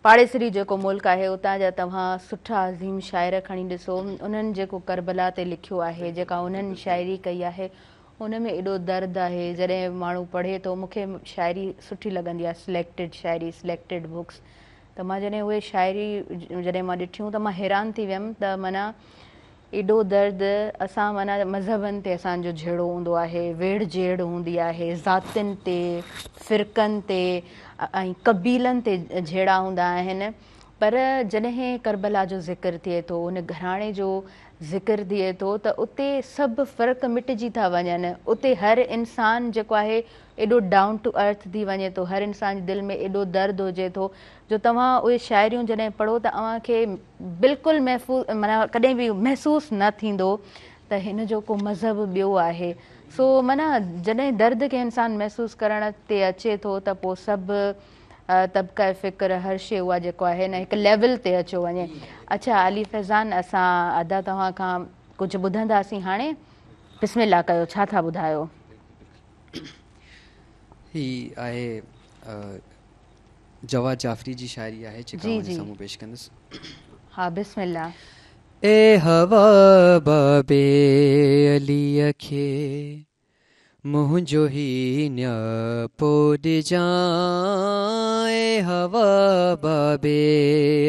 پاڙيسري جيڪو ملڪ آهي اتان جا توهان سٺا عظيم شاعر کڻي ڏسو انهن جيڪو ڪربلا تي لکيو آهي جيڪا انهن شاعري ڪئي آهي ان ۾ ايڏو درد آهي جڏهن ماڻهو پڙهي ٿو مون کي شاعري سٺي لڳندي آهي سليڪٽيڊ شاعري سليڪٽيڊ بڪس ته مان جڏهن اهي شاعري جڏهن مان ڏٺيون ته مان حيران ٿي ويم ته معنيٰ ايڏو درد اسان معنيٰ مذهبن تي اسان جو جهيڙو هوندو آهي، ويڙهه جهيڙ هوندي آهي، ذاتين تي، فرقن تي ۽ قبيلن تي جهيڙا هوندا آهن پر جڏهن ڪربلا جو ذڪر ٿئي ٿو ان گهراڻي جو ذڪر ٿئي ٿو ته اتي سڀ فرق مٽجي ٿا وڃن اتي هر انسان جيڪو آهي ايڏو ڊائون ٽو ارٿ ٿي وڃي ٿو هر انسان جي دل ۾ ايڏو درد هجي ٿو جو توهان اهي شاعريون جڏهن پڙهو ته اوهان کي بلڪل محفوظ معنيٰ ڪڏهن به محسوس نه ٿيندو ته هن جو ڪو مذهب ٻيو آهي سو معنيٰ جڏهن درد کي انسان محسوس ڪرڻ تي اچي ٿو ته پوء سڀ طبقه فڪر هر شي اها جيڪو آهي نه هڪ ليول تي اچيو وڃي اڇا علي فيضان اسان ادا توهان کان ڪجهه ٻڌنداسين هاڻي بسم الله ڪيو ڇا ٿا ٻڌايو. هي آهي جواد جعفري جي شاعري آهي جيڪا اوهان جي سامهون پيش ڪندس. ها بسم الله. اي هوا بابي عليء کي منهنجو هي نياپو ڏجان اي هوا بابي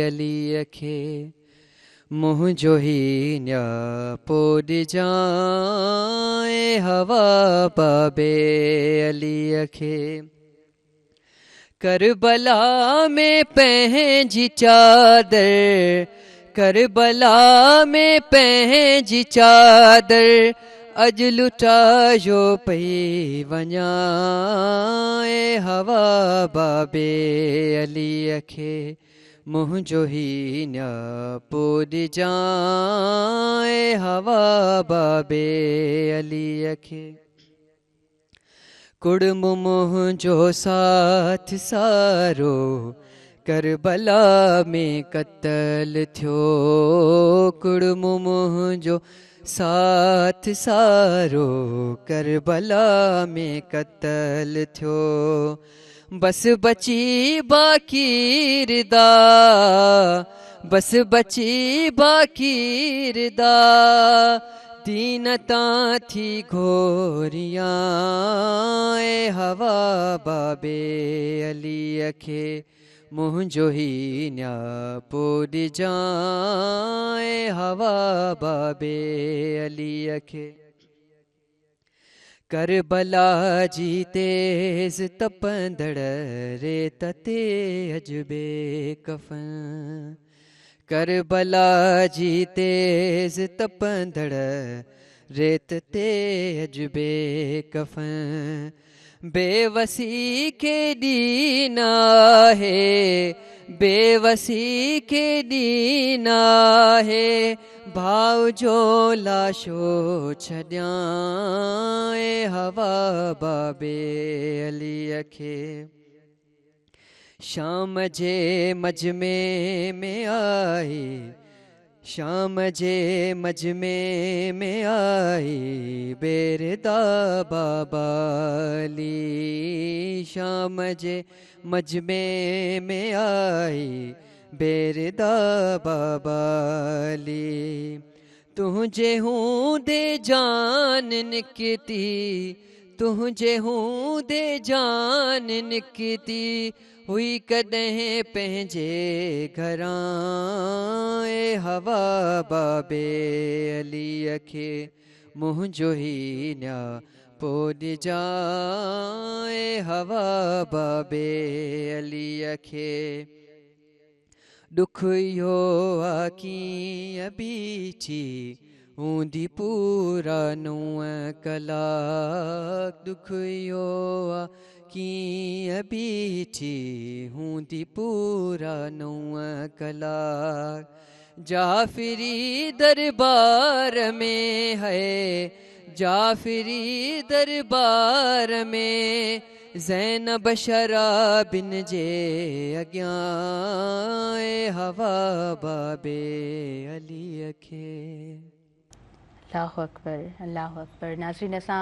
عليء کي منهنجو هي نياپو ڏجان اي هوا بابي عليء کي. ڪربلا ۾ پنهنجي چادر ڪربلا ۾ پنهنجي چادر اڄ لٽايو پئي وڃان اي هوا بابي عليء کي منهنجو هي نياپو ڏجان اي هوا بابي عليء کي. ڪڙم منهنجو ساٿ سارو ڪربلا ۾ قتل ٿيو ڪڙم منهنجو ساٿ سارو ڪربلا ۾ قتل ٿيو بس بچي باقي ردا بس بچي باقي ردا دين تان ٿي گهوريان اي هوا بابي عليء کي منهنجو هي نياپو ڏجان اي هوا بابي عليء کي. ڪربلا جي تيز تپندڙ ريت تي اڄ بي ڪفن ڪربلا جي تيز تپندڙ ريت تي اڄ بي ڪفن بيوسي ڪيڏي نه آهي بيوسي ڪيڏي نه آهي ڀاء جو لاشو ڇڏيان اي هوا بابي عليء کي شام جي مجمعي ۾ آئي شام جي مجمعي ۾ آئي بيردا بابا علي شام جي مجمعي ۾ آئي بيردا بابا علي تنهنجي هوندي جان نڪتي تنهنجي هوندي جان نڪتي هئي ڪڏهن پنهنجي گهران اي هوا بابي عليء کي منهنجو هي نياپو ڏجان اي هوا بابي عليء کي. ڏک اهو آ ڪيئن بيٺي هوندي پورا نو ڪلاڪ ڏک اهو آ ڪيئن بيٺي هوندي پورا نو ڪلاڪ جعفري دربار ۾ هي جعفري دربار ۾ زينب شرابين جي اڳيان اي هوا بابي عليء کي. الله اڪبر الله اڪبر ناظرين اسان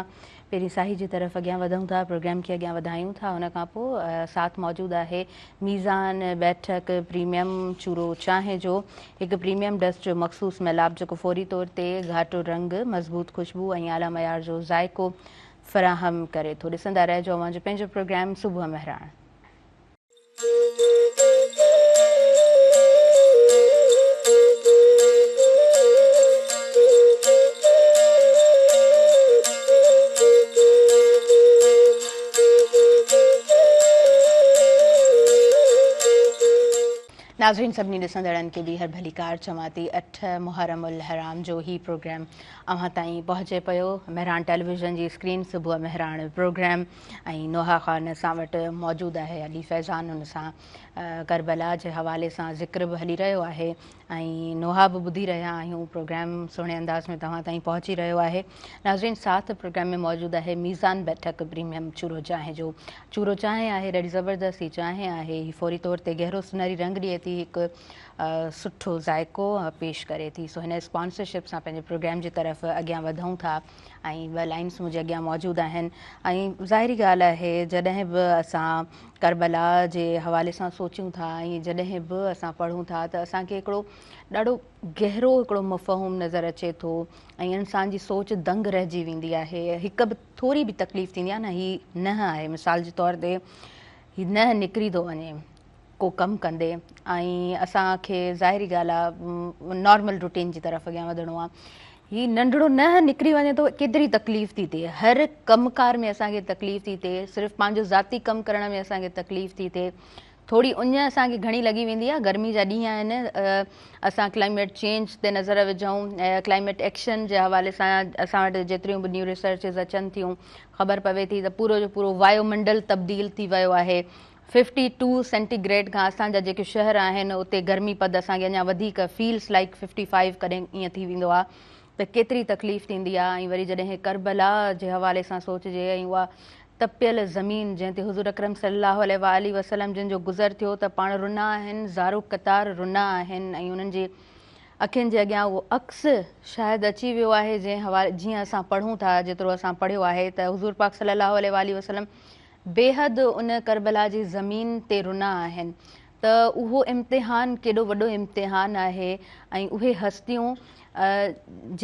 پهرين ساهي جي طرف اڳيان وڌون ٿا پروگرام کي اڳيان وڌايون ٿا ان کان پوء ساٿ موجود آهي ميزان بيٺڪ پريميم چورو چانهه جو هڪ پريميم ڊسٽ جو مخصوص ميلاپ جيڪو فوري طور تي گهاٽو رنگ مضبوط خوشبو ۽ اعليٰ معيار جو ذائقو فراهم ڪري ٿو. ڏسندا رهجو اوهان جو پنهنجو پروگرام صبح مهراڻ. ناظرين سڀني ڏسندڙن کي ٻيهر ڀليڪار چوان ٿي. 8 محرم الحرام جو هي پروگرام اوهان تائين پهچي پيو. مهراڻ ٽيليويزن جي اسڪرين صبح مهراڻ پروگرام ۽ نوحا خان اسان وٽ موجود آهي. علي فيضان ان سان ڪربلا جي حوالي سان ذڪر به هلي رهيو آهي ۽ نوحا به ٻڌي رهيا آهيون. پروگرام سهڻي انداز ۾ توهان تائين پهچي رهيو آهي. ناظرين ساٿ پروگرام ۾ موجود آهي ميزان بيٺڪ پريميم چورو چانهه جو. چورو چانهه آهي ڏاڍي زبردست هي چانهه آهي. هي فوري طور تي گهرو سنهري رنگ ڏئي ٿي، هڪ سٺو ذائقو پيش ڪري ٿي. سو هن اسپانسرشپ سان پنهنجي پروگرام جي طرف اڳيان وڌون ٿا ۽ ٻه لائنس منهنجي اڳيان موجود آهن ۽ ظاهري ڳالهه آهي جڏهن به اسان ڪربلا جي حوالي سان سوچيون ٿا ۽ جڏهن به اسان پڙهون ٿا ته اسان کي هڪڙو ڏاڍو گهرو هڪڙو مفهوم نظر اچي ٿو ۽ انسان جي سوچ دنگ رهجي ويندي آهي. هڪ به ٿوري به تڪليف ٿيندي آهي نه، هي ننهن آهي مثال جي طور تي هي ننهن نڪري ٿو وڃي ڪو ڪم ڪندي ۽ اسان کي ظاهري ڳالهه آهي نارمل روٽين جي طرف اڳيان وڌڻو آهي، هي ننڍڙو ننهن نڪري وڃي ٿو ڪيتري تڪليف ٿي ٿئي، هر ڪم ڪار ۾ اسان کي تڪليف ٿي ٿئي، صرف پنهنجو ذاتي ڪم ڪرڻ ۾ اسان کي تڪليف ٿي ٿئي، ٿوري اڃ اسان کي گهڻي لڳي ويندي آهي، گرمي جا ڏينهن آهن، اسان ڪلائميٽ چينج تي نظر وجهون، ڪلائميٽ ايڪشن جي حوالي سان اسان وٽ جيتريون به نيو ريسرچز اچن ٿيون خبر پوي ٿي ته پورو جو پورو وايو منڊل تبديل ٿي ويو آهي. 52 سينٽي گريڊ کان اسان جا جيڪي شهر آهن اتي گرمي پد اسان کي اڃا وڌيڪ فيلز لائيڪ 55 ڪڏهن ائين ٿي ويندو آهي ته ڪيتري تڪليف ٿيندي آهي. ۽ وري جڏهن ڪربلا جي حوالي سان سوچجي ۽ اها تپيل زمين جنهن تي حضور اڪرم صلي الله عليه واٰله وسلم جن جو گذر ٿيو ته پاڻ رنا آهن، زارو قطار رنا آهن ۽ انهن جي اکين جي اڳيان اهو عڪس شايد اچي ويو آهي جنهن حوالي جيئن اسان پڙهون ٿا جيترو اسان پڙهيو آهي ته حضور پاڪ صلي الله عليه واٰله وسلم بيحد ان ڪربلا جي زمين تي رنا آهن ته اهو امتحان ڪيڏو وڏو امتحان آهي ۽ اهي هستيون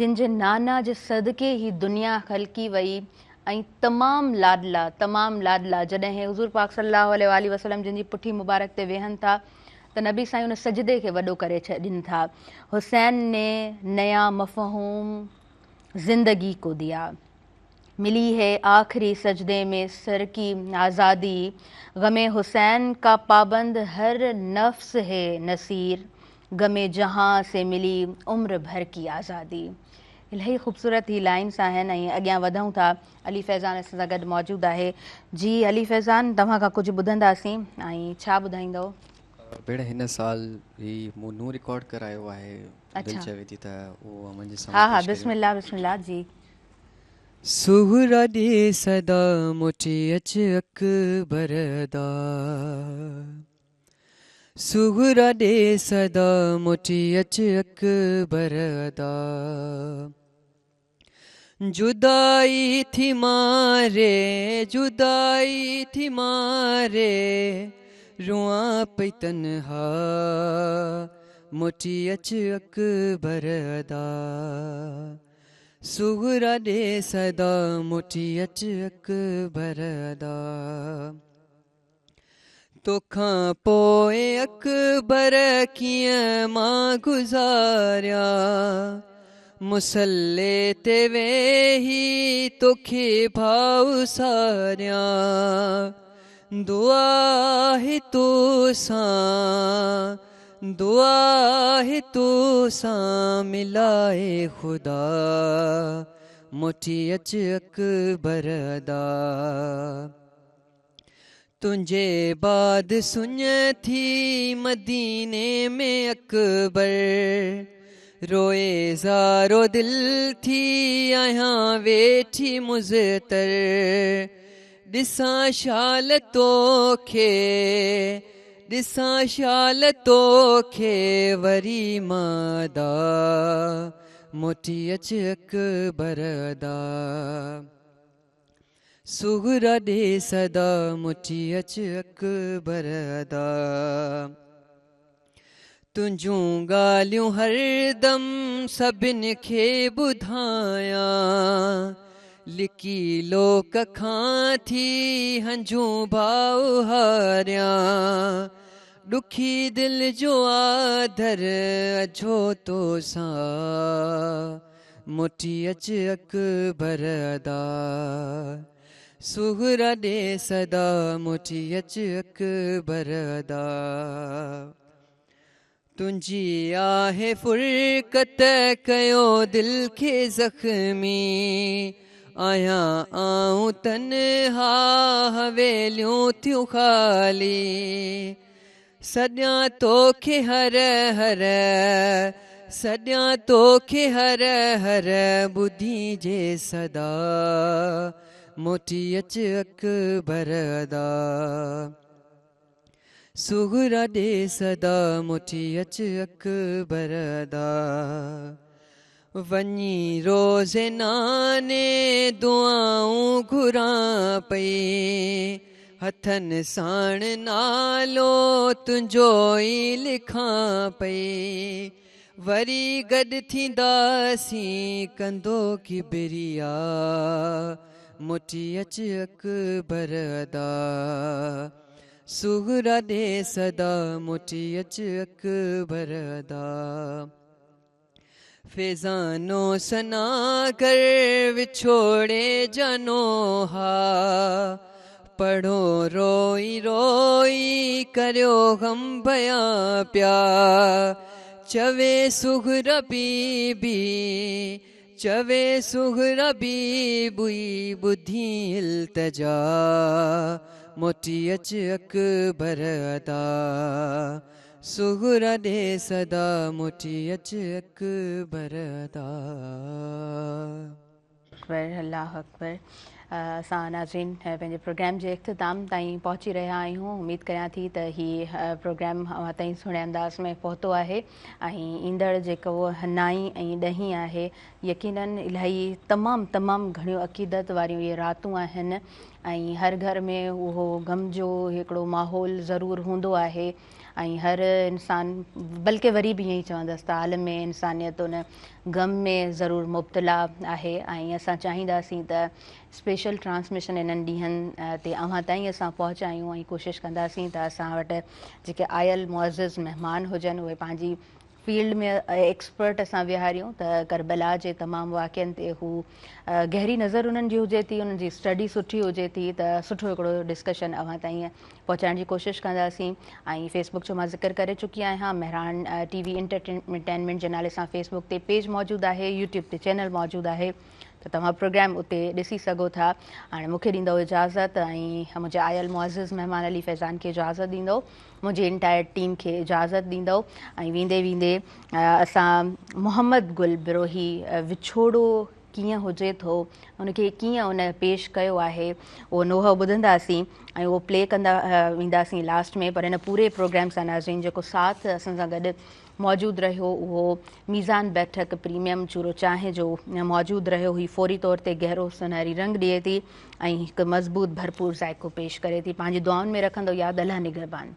جن جي نانا جي صدقي هي دنيا خلقي وئي ۽ تمام لاڏلا تمام لاڏلا جڏهن حضور پاڪ صلي الله عليه واٰله وسلم جن جي پٺي مبارڪ تي ويهن ٿا ته نبي سائين ان سجدي کي وڏو ڪري ڇڏين ٿا. حسين ني نيا مفهوم زندگي ڪو ديا. ملي هي آخري سجدي ۾ سر ڪي آزادي، غم حسين ڪا پابند هر نفس هي نصير، غم جهان سي ملي عمر ڀر ڪي آزادي. الاهي خوبصورت هي لائنس آهن ۽ اڳيان وڌون ٿا. علي فيضان اسان سان گڏ موجود آهي. جي علي فيضان توهان کان ڪجهه ٻڌنداسين ۽ ڇا ٻڌائيندؤ؟ ڀيڻ هن سال هي مون نون رڪارڊ ڪرايو آهي دل چوي ٿي ته اهو اوهان جي سامهون ها ها بسم الله بسم الله جي. سهرا ڏي سدا موٽي اچ اڪبر ادا سهرا ڏي سدا موٽي اچ اڪبر ادا جدائي ٿي ماري جدائي ٿي ماري روئان پئي تنها موٽي اچ اڪبر ادا صغرا ڏي صدا موٽي اچ اڪبر ادا توکان پوء اڪبر ڪيئن مان گذاريان مصلي تي ويهي توکي ڀاء ساريان دعا آهي توسان دعا آهي توسان ملائي خدا موٽي اچ اڪبر ادا تنهنجي بعد سڃ ٿي مديني ۾ اڪبر روئي زارو دل ٿي آهيان ويٺي مضطر ڏسان شال توکي ڏسان شال توکي وري مان ادا موٽي اچ اڪبر ادا. صغرا ڏي صدا موٽي اچ اڪبر ادا. تنهنجون ڳالهيون هر دم سڀن کي ٻڌايان لڪي لوڪ کان ٿي هنجون ڀاء هاريان ڏکي دل جو آڌر اجهو توسان موٽي اچ اڪبر ادا صغرا ڏي صدا موٽي اچ اڪبر ادا. तुंहिंजी आहे फुरकत कयो दिल खे ज़ख़्मी। आहियां आऊं तन्हा हवेलियूं थियूं ख़ाली। सॾियां तोखे हर हर, सॾियां तोखे हर हर, ॿुधी जे सदा मोटी अच अकबर अदा। सुगरा ॾे सदा मोटी अच अकबर अदा। वञी रोज़े नाने दुआऊं घुरां पई, हथनि साण नालो तुंहिंजो ई लिखां पई। वरी गॾु थींदासीं कंदो किबरिया, मोटी अच अकबर अदा। सुगरा ॾे सदा मोटी अच अकबर अदा। फैज़ानो सना कर विछोड़े जानो हा, पढ़ो रोई रोई करियो गम बयां पिया। चवे सुगरा बीबी, चवे सुगरा बीबी, ॿुधी इल्तिजा मोटी अच अकबर अदा। सुगरा ॾे सदा मोटी अच अकबर अदा। अकबर, अल्लाह अकबर। असां नाज़रीन पंहिंजे प्रोग्राम जे इख़्तिताम ताईं पहुची रहिया आहियूं। उमेद करियां थी त हीउ प्रोग्राम अव्हां ताईं सुहिणे अंदाज़ में पहुतो आहे ऐं ईंदड़ जेको नाई ऐं ॾहीं आहे, यकीनन इलाही तमामु तमामु घणियूं अक़ीदत वारियूं इहे रातूं आहिनि ऐं हर घर में उहो ग़म जो हिकिड़ो माहौल ज़रूरु हूंदो आहे ऐं हर इंसान, बल्कि वरी बि ईअं ई चवंदसि त आलम में इंसानियत उन ग़म में ज़रूरु मुब्तला आहे ऐं असां चाहींदासीं त स्पेशल ट्रांसमिशन इन्हनि ॾींहंनि ते अव्हां ताईं असां पहुचायूं ऐं कोशिशि कंदासीं त असां वटि जेके आयल मुअज़्ज़िज़ महिमान हुजनि उहे पंहिंजी फील्ड में एक्सपर्ट असां विहारियूं त करबला जे तमामु वाक़ियनि ते हू गहरी नज़र उन्हनि जी हुजे थी, उन्हनि जी स्टडी सुठी हुजे थी त सुठो हिकिड़ो डिस्कशन अव्हां ताईं पहुचाइण जी कोशिशि कंदासीं। ऐं फेसबुक जो मां ज़िक्र करे चुकी आहियां, मेहरान टीवी एंटरटेनमेंट जे नाले सां फेसबुक ते पेज मौजूदु आहे, यूट्यूब ते चैनल मौजूदु आहे, त तव्हां प्रोग्राम उते ॾिसी सघो था। हाणे मूंखे ॾींदव इजाज़त ऐं मुंहिंजे आयल मुअज़्ज़िज़ महिमान अली फैज़ान खे इजाज़त ॾींदव, मुंहिंजी इंटायर टीम खे इजाज़त ॾींदव ऐं वेंदे वेंदे असां मोहम्मद गुल बिरोही विछोड़ो कीअं हुजे थो, उनखे कीअं उन पेश कयो आहे, उहो नोह ॿुधंदासीं ऐं उहो प्ले कंदा वेंदासीं लास्ट में। पर हिन पूरे प्रोग्राम सां नाज़रीन जेको साथ असां सां गॾु मौजूदु रहियो उहो मीज़ान बैठक प्रीमियम चूरो चांहि जो मौजूदु रहियो। ही फौरी तौर ते गहरो सुनहरी रंग ॾिए थी ऐं हिकु मज़बूत भरपूर ज़ाइको पेश करे थी। पंहिंजी दुआउनि में रखंदो यादि, अल्लाह निगहबान।